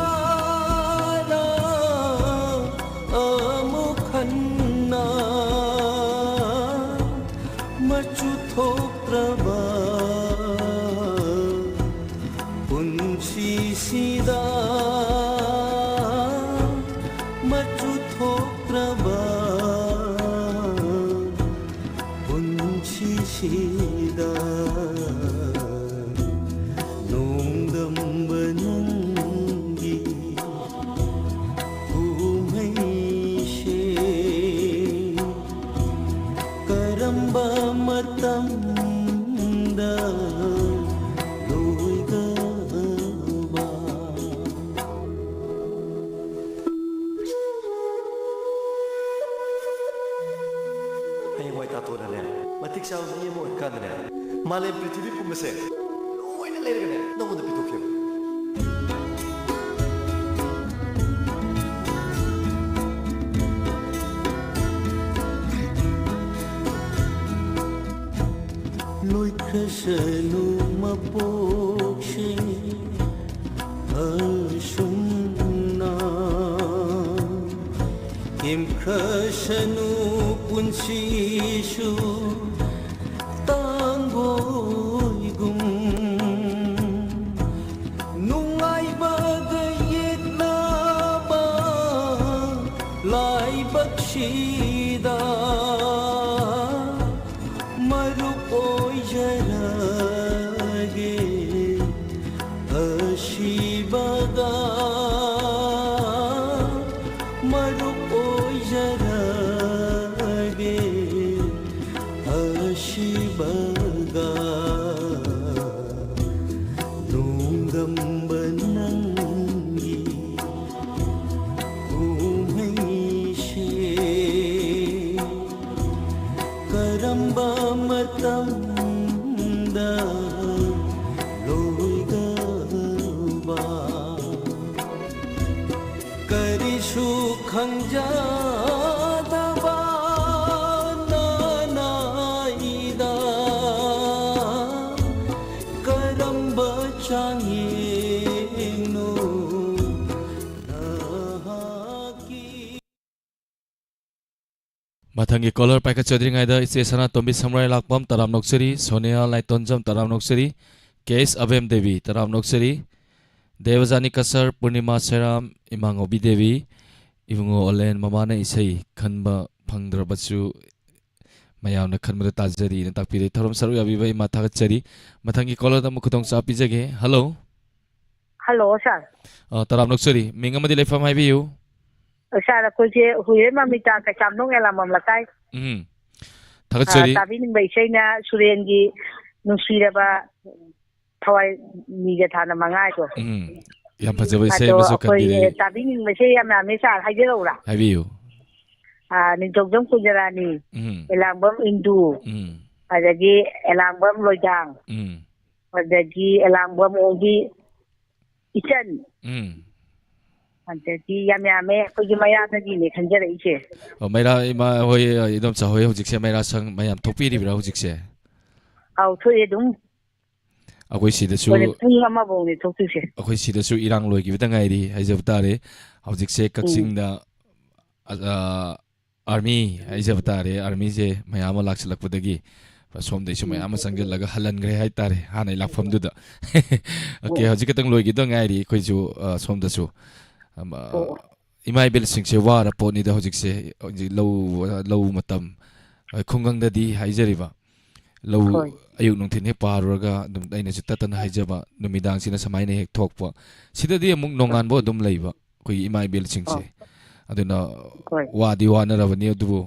ꯑꯃꯨꯛ ꯍꯟꯅ ꯃꯆꯨ ꯊꯣꯛꯇ꯭ꯔꯕ ꯄꯨꯟꯁꯤꯁꯤꯗ ꯃꯆꯨ ꯊꯣꯛꯇ꯭ꯔꯕ ꯄꯨꯟꯁꯤꯁꯤꯗ ꯅꯣꯡꯗꯝꯕ ꯅꯪꯒꯤ ꯀꯨꯝꯍꯩꯁꯦ ꯀꯔꯝꯕ ꯃꯇꯝꯗ ꯂꯣꯏꯒꯗꯕ? ꯍꯌꯦꯡꯋꯥꯏ ꯇꯥꯇꯣꯅꯅꯦ, ꯃꯇꯤꯛ ꯆꯥꯕ ꯃꯤ ꯑꯃ ꯑꯣꯏꯔꯀꯥꯟꯗꯅꯦ, ꯃꯥꯂꯦꯝ ꯄ꯭ꯔꯤꯊꯤꯕꯤ ꯄꯨꯝꯕꯁꯦ ꯂꯣꯏꯅ ꯂꯩꯔꯒꯅꯦ, ꯅꯪꯉꯣꯟꯗ ꯄꯤꯊꯣꯛꯀꯦꯕ꯫ ꯂꯣꯏꯈ꯭ꯔꯁꯅꯨ ꯃꯄꯣꯛꯁꯦ ꯑꯁꯨꯝꯅ, ꯇꯦꯝꯈ꯭ꯔꯁꯅꯨ ꯄꯨꯟꯁꯤꯁꯨ ꯇꯥꯡꯒꯣꯏꯒꯨꯝ꯫ ꯅꯨꯡꯉꯥꯏꯕꯒ ꯌꯦꯠꯅꯕ ꯂꯥꯏꯕꯛꯁꯤꯗ ꯃꯔꯨꯞ ꯑꯣꯏꯖꯔꯒꯦ꯫ ꯑꯁꯤꯕꯒ ꯃꯔꯨꯞ ꯑꯣꯏꯖꯔꯒꯦ꯫ ꯑꯁꯤꯕꯒ ꯅꯣꯡꯗꯝꯕ ꯅꯪꯒꯤ ꯀꯨꯝꯍꯩꯁꯦ ꯀꯔꯝꯕ ꯃꯇꯝꯗ ꯂꯣꯏꯒꯗꯧꯕ? ꯀꯔꯤꯁꯨ ꯈꯪꯖꯗꯕ ꯅꯅꯥꯏꯗ ꯀꯔꯝꯕ ꯆꯥꯡꯌꯦꯡꯅꯣ ꯅꯍꯥꯛꯀꯤ? ꯃꯊꯪꯒꯤ ꯀꯣꯂꯔ ꯄꯥꯏꯈꯠꯆꯗ꯭ꯔꯤꯉꯩꯗ ꯏꯆꯦ ꯁꯅꯥꯇꯣꯝꯕꯤ ꯁꯝꯔꯥꯏ ꯂꯥꯛꯄꯝ ꯇꯔꯥꯝ ꯅꯣꯛꯆꯔꯤ, ꯁꯣꯅꯤꯌꯥ ꯂꯥꯏꯇꯣꯟꯖꯝ ꯇꯔꯥꯝ ꯅꯣꯛꯆꯔꯤ, ꯀꯦ ꯑꯦꯁ ꯑꯕꯦꯝ ꯗꯦꯕꯤ ꯇꯔꯥꯝ ꯅꯣꯛꯆꯔꯤ, ꯗꯦꯕꯖꯥꯅꯤ ꯀꯁꯔ, ꯄꯨꯔꯅꯤꯃꯥ ꯁꯦꯔꯥꯝ, ꯏꯃꯥꯉꯧꯕꯤ ꯗꯦꯕꯤ, ꯏꯕꯨꯡꯉꯣ ꯑꯣꯂꯦꯟ, ꯃꯃꯥꯅ ꯏꯁꯩ ꯈꯟꯕ ꯐꯪꯗ꯭ꯔꯕꯁꯨ ꯃꯌꯥꯝꯅ ꯈꯟꯕꯗ ꯇꯥꯖꯔꯤꯅ ꯇꯥꯛꯄꯤꯔꯦ꯫ ꯊꯧꯔꯝ ꯁꯔꯨꯛ ꯌꯥꯕꯤꯕ ꯏꯃꯥ ꯊꯥꯒꯠꯆꯔꯤ꯫ ꯃꯊꯪꯒꯤ ꯀꯣꯂꯔꯗ ꯑꯃꯨꯛ ꯈꯨꯗꯣꯡꯆꯥꯕ ꯄꯤꯖꯒꯦ꯫ ꯍꯜꯂꯣ꯫ ꯍꯜꯂꯣ, ꯁꯥꯔ꯫ ꯑ, ꯇꯔꯥꯝ ꯅꯣꯛꯆꯔꯤ꯫ ꯃꯤꯡ ꯑꯃꯗꯤ ꯂꯩꯐꯝ ꯍꯥꯏꯕꯤꯌꯨ꯫ ꯁꯥꯔ, ꯑꯩꯈꯣꯏꯁꯦ ꯍꯨꯏꯔꯦꯟ ꯃꯃꯤꯇꯥ, ꯀꯩꯁꯥꯝꯊꯣꯡ ꯑꯦꯂꯥꯡꯕꯝ ꯂꯩꯀꯥꯏ꯫ ꯎꯝ꯫ ꯑ, ꯊꯥꯒꯠꯆꯔꯤ꯫ ꯇꯥꯕꯤꯅꯤꯡꯕ ꯏꯁꯩꯅ ꯁꯨꯔꯦꯟꯒꯤ ꯅꯨꯡꯁꯤꯔꯕ ꯊꯋꯥꯏ ꯃꯤꯒ ꯊꯥꯅ ꯃꯉꯥꯗꯣ꯫ ꯎꯝ꯫ ꯌꯥꯝ ꯐꯖꯕ ꯏꯁꯩ ꯑꯗꯣ ꯑꯃꯁꯨ ꯑꯩꯈꯣꯏ ꯈꯟꯕꯤꯔꯦ꯫ ꯇꯥꯕꯤꯅꯤꯡꯕ ꯏꯁꯩ ꯌꯥꯝ ꯌꯥꯝꯃꯦ ꯁꯥꯔ, ꯍꯥꯏꯖꯔꯛꯎꯔꯥ? ꯍꯥꯏꯕꯤꯌꯨ꯫ ꯑ, ꯅꯤꯡꯊꯧꯖꯝ ꯀꯨꯟꯖꯔꯥꯅꯤ, ꯎꯝ꯫ ꯑꯦꯂꯥꯡꯕꯝ ꯏꯟꯗꯨ, ꯎꯝ꯫ ꯑꯗꯒꯤ ꯑꯦꯂꯥꯡꯕꯝ ꯂꯣꯏꯗꯥꯡ, ꯎꯝ꯫ ꯑꯗꯒꯤ ꯑꯦꯂꯥꯡꯕꯝ ꯑꯣꯡꯕꯤ ꯏꯆꯟ, ꯎꯝ꯫ ꯑꯗꯒꯤ ꯌꯥꯝ ꯌꯥꯝꯃꯦ, ꯑꯩꯈꯣꯏꯒꯤ ꯃꯩꯔꯥꯗꯒꯤꯅꯦ ꯈꯟꯖꯔꯛꯏꯁꯦ꯫ ꯑꯣ, ꯃꯩꯔꯥ ꯏꯃꯥ ꯍꯣꯏ, ꯏꯗꯣꯝꯆꯥ ꯍꯣꯏ ꯍꯧꯖꯤꯛꯁꯦ ꯃꯩꯔꯥ ꯁꯪ ꯃꯌꯥꯝ ꯊꯣꯛꯄꯤꯔꯤꯕ꯭ꯔꯥ ꯍꯧꯖꯤꯛꯁꯦ? ꯑꯥꯎ, ꯊꯣꯛꯑꯦ ꯑꯗꯨꯝ꯫ ꯑꯩꯈꯣꯏ ꯁꯤꯗꯁꯨ ꯑꯩꯈꯣꯏꯅ ꯄꯨꯡ ꯑꯃꯐꯧꯅꯦ ꯊꯣꯛꯇꯣꯏꯁꯦ꯫ ꯑꯩꯈꯣꯏ ꯁꯤꯗꯁꯨ ꯏꯔꯥꯡ ꯂꯣꯏꯈꯤꯕꯗ ꯉꯥꯏꯔꯤ ꯍꯥꯏꯖꯕ ꯇꯥꯔꯦ꯫ ꯍꯧꯖꯤꯛꯁꯦ ꯎꯝ꯫ ꯀꯛꯆꯤꯡꯗ, ꯑ, ꯑ, ꯑꯥꯔꯃꯤ ꯍꯥꯏꯖꯕ ꯇꯥꯔꯦ, ꯑꯥꯔꯃꯤꯁꯦ ꯃꯌꯥꯝ ꯑꯃ ꯂꯥꯛꯁꯤꯜꯂꯛꯄꯗꯒꯤ ꯁꯣꯝꯗꯩꯁꯨ ꯎꯝ꯫ ꯃꯌꯥꯝ ꯑꯃ ꯆꯪꯁꯤꯜꯂꯒ ꯍꯜꯍꯟꯈ꯭ꯔꯦ ꯍꯥꯏꯇꯥꯔꯦ ꯍꯥꯟꯅꯩ ꯂꯥꯛꯐꯝꯗꯨꯗ꯫ ꯑꯣꯀꯦ, ꯎꯝ꯫ ꯍꯧꯖꯤꯛ ꯈꯛꯇꯪ ꯂꯣꯏꯈꯤꯗ ꯉꯥꯏꯔꯤ ꯑꯩꯈꯣꯏꯁꯨ, ꯑ, ꯁꯣꯝꯗꯁꯨ꯫ ꯑꯃ, ꯑꯣ꯫ ꯏꯃꯥ ꯏꯕꯦꯜꯁꯤꯡꯁꯦ ꯋꯥꯔ ꯄꯣꯠꯅꯤꯗ ꯍꯧꯖꯤꯛꯁꯦ, ꯍꯧꯖꯤꯛ ꯂꯧ, ꯂꯧ ꯃꯇꯝ, ꯑ, ꯈꯨꯡꯒꯪꯗꯗꯤ ꯍꯥꯏꯖꯔꯤꯕ꯫ ꯂꯧ ꯍꯣꯏ꯫ ꯑꯌꯨꯛ ꯅꯨꯡꯊꯤꯜ ꯍꯦꯛ ꯄꯥꯔꯨꯔꯒ ꯑꯗꯨꯝ ꯑꯩꯅꯁꯨ ꯇꯠꯇꯅ ꯍꯥꯏꯖꯕ, ꯅꯨꯃꯤꯗꯥꯡꯁꯤꯅ ꯁꯨꯃꯥꯏꯅ ꯍꯦꯛ ꯊꯣꯛꯄ꯫ ꯁꯤꯗꯗꯤ ꯑꯃꯨꯛ ꯅꯣꯡꯉꯥꯟꯕ ꯑꯗꯨꯝ ꯂꯩꯕ ꯑꯩꯈꯣꯏꯒꯤ ꯏꯃꯥ ꯏꯕꯦꯜꯁꯤꯡꯁꯦ꯫ ꯑꯥ꯫ ꯑꯗꯨꯅ ꯍꯣꯏ꯫ ꯋꯥꯗꯤ ꯋꯥꯅꯔꯕꯅꯤ, ꯑꯗꯨꯕꯨ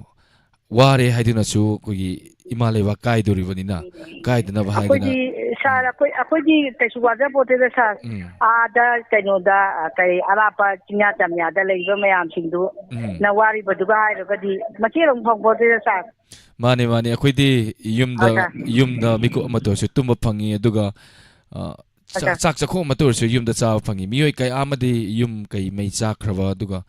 ꯋꯥꯔꯦ ꯍꯥꯏꯗꯨꯅꯁꯨ ꯑꯩꯈꯣꯏꯒꯤ ꯏꯃꯥ ꯂꯩꯕꯥꯛ ꯀꯥꯏꯗꯣꯔꯤꯕꯅꯤꯅ, ꯀꯥꯏꯗꯅꯕ ꯍꯥꯏꯗꯅ꯫ ꯑꯩꯈꯣꯏꯗꯤ, ꯁꯥꯔ, ꯎꯝ꯫ ꯑꯩꯈꯣꯏ, ꯑꯩꯈꯣꯏꯗꯤ ꯀꯩꯁꯨ ꯋꯥꯖꯄꯣꯠꯇꯦꯗ, ꯁꯥꯔ꯫ ꯎꯝ꯫ ꯑꯥꯗ ꯀꯩꯅꯣꯗ, ꯑ, ꯀꯩ, ꯑꯔꯥꯞꯄ ꯆꯤꯡꯌꯥ ꯇꯝꯌꯥꯗ ꯂꯩꯕ ꯃꯌꯥꯝꯁꯤꯡꯗꯨ ꯎꯝ꯫ ꯅ ꯋꯥꯔꯤꯕꯗꯨꯒ ꯍꯥꯏꯔꯨꯔꯒꯗꯤ ꯃꯆꯦꯠ ꯑꯃꯨꯛ ꯐꯪꯄꯣꯠꯇꯦꯗ, ꯁꯥꯔ꯫ ꯃꯥꯅꯦ, ꯃꯥꯅꯦ꯫ ꯑꯩꯈꯣꯏꯗꯤ ꯌꯨꯝꯗ, ꯑꯣꯖꯥ꯫ ꯌꯨꯝꯗ ꯃꯤꯀꯨꯞ ꯑꯃꯇ ꯑꯣꯏꯔꯁꯨ ꯇꯨꯝꯕ ꯐꯪꯉꯤ, ꯑꯗꯨꯒ, ꯑ, ꯆꯥ-, ꯑꯣꯖꯥ꯫ ꯆꯥꯛ ꯆꯥꯛꯈꯣꯝ ꯑꯃꯇ ꯑꯣꯏꯔꯁꯨ ꯌꯨꯝꯗ ꯆꯥꯕ ꯐꯪꯉꯤ꯫ ꯃꯤꯑꯣꯏ ꯀꯌꯥ ꯑꯃꯗꯤ ꯌꯨꯝ ꯀꯩ ꯃꯩ ꯆꯥꯛꯈ꯭ꯔꯕ, ꯑꯗꯨꯒ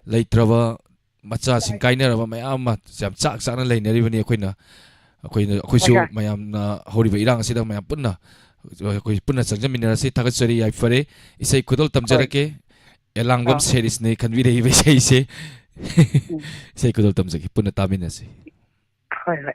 ꯂꯩꯇ꯭ꯔꯕ, ꯃꯆꯥꯁꯤꯡ ꯀꯥꯏꯅꯔꯕ ꯃꯌꯥꯝ ꯑꯃ ꯌꯥꯝ ꯆꯥꯛ ꯆꯥꯛꯅ ꯂꯩꯅꯔꯤꯕꯅꯤ꯫ ꯑꯩꯈꯣꯏꯅ, ꯑꯩꯈꯣꯏꯅ, ꯑꯩꯈꯣꯏꯁꯨ ꯑꯣꯖꯥ꯫ ꯃꯌꯥꯝꯅ ꯍꯧꯔꯤꯕ ꯏꯔꯥꯡ ꯑꯁꯤꯗ ꯃꯌꯥꯝ ꯄꯨꯟꯅ, ꯑꯩꯈꯣꯏ ꯄꯨꯟꯅ ꯆꯪꯖꯃꯤꯟꯅꯔꯁꯤ꯫ ꯊꯥꯒꯠꯆꯔꯤ, ꯌꯥꯏꯐꯔꯦ꯫ ꯏꯁꯩ ꯈꯨꯗꯣꯜ ꯍꯣꯏ꯫ ꯇꯝꯖꯔꯛꯀꯦ꯫ ꯑꯦꯂꯥꯡꯕꯝ ꯑꯥ꯫ ꯁꯦꯔꯤꯁꯅꯦ ꯈꯟꯕꯤꯔꯛꯏꯕ ꯏꯁꯩꯁꯦ꯫ ꯎꯝ꯫ ꯏꯁꯩ ꯈꯨꯗꯣꯜ ꯇꯝꯖꯒꯦ, ꯄꯨꯟꯅ ꯇꯥꯃꯤꯟꯅꯁꯤ꯫ ꯍꯣꯏ, ꯍꯣꯏ꯫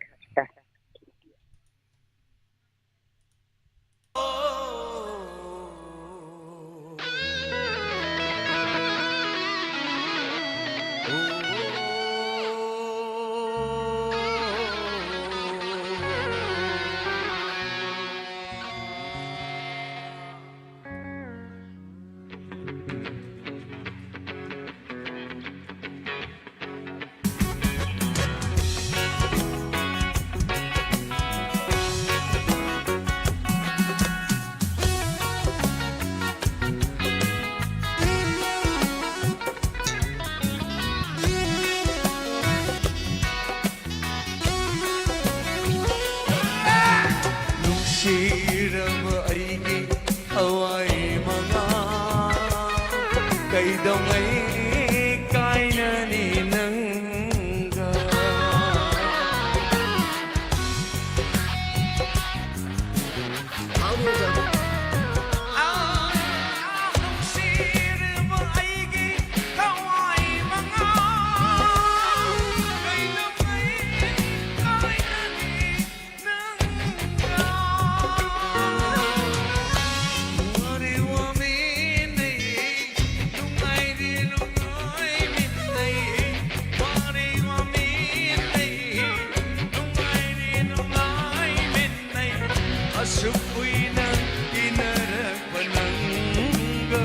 ꯁꯨꯛ ꯀꯨꯏꯅ ꯇꯤꯟꯅꯔꯛꯄ ꯅꯪꯒ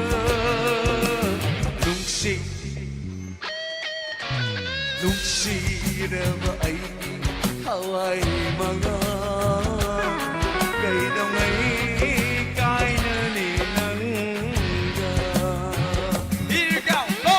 ꯅꯨꯡꯁꯤ, ꯅꯨꯡꯁꯤꯔꯕ ꯑꯩꯒꯤ ꯊꯋꯥꯏ ꯃꯉꯥ, ꯀꯩꯗꯧꯉꯩ ꯀꯥꯏꯅꯅꯤ ꯅꯪꯒ? Here we go, go!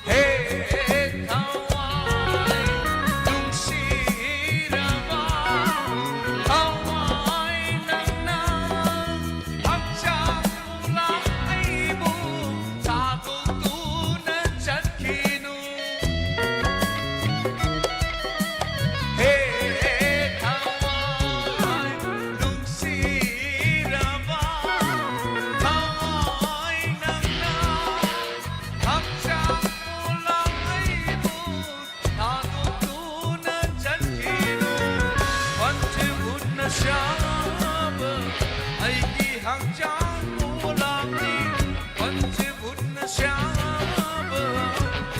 ꯍꯦ ꯊꯋꯥꯏ ꯅꯨꯡꯁꯤꯔꯕ, ꯊꯋꯥꯏ ꯅꯪꯅ ꯍꯛꯆꯥꯡ ꯄꯨꯂꯞ ꯑꯩꯕꯨ ꯊꯥꯗꯣꯛꯇꯨꯅ ꯆꯠꯈꯤꯅꯨ꯫ ꯍꯦ ꯊꯋꯥꯏ ꯅꯨꯡꯁꯤꯔꯕ, ꯊꯋꯥꯏ ꯅꯪꯅ ꯍꯛꯆꯥꯡ ꯄꯨꯂꯞ ꯑꯩꯕꯨ ꯊꯥꯗꯣꯛꯇꯨꯅ ꯆꯠꯈꯤꯅꯨ꯫ ꯄꯟꯖꯤ ꯎꯠꯅ ꯁꯥꯕ ꯑꯩꯒꯤ ꯍꯛꯆꯥꯡ ꯄꯨꯂꯞꯅꯤ꯫ ꯄꯟꯖꯤ ꯎꯠꯅ ꯁꯥꯕ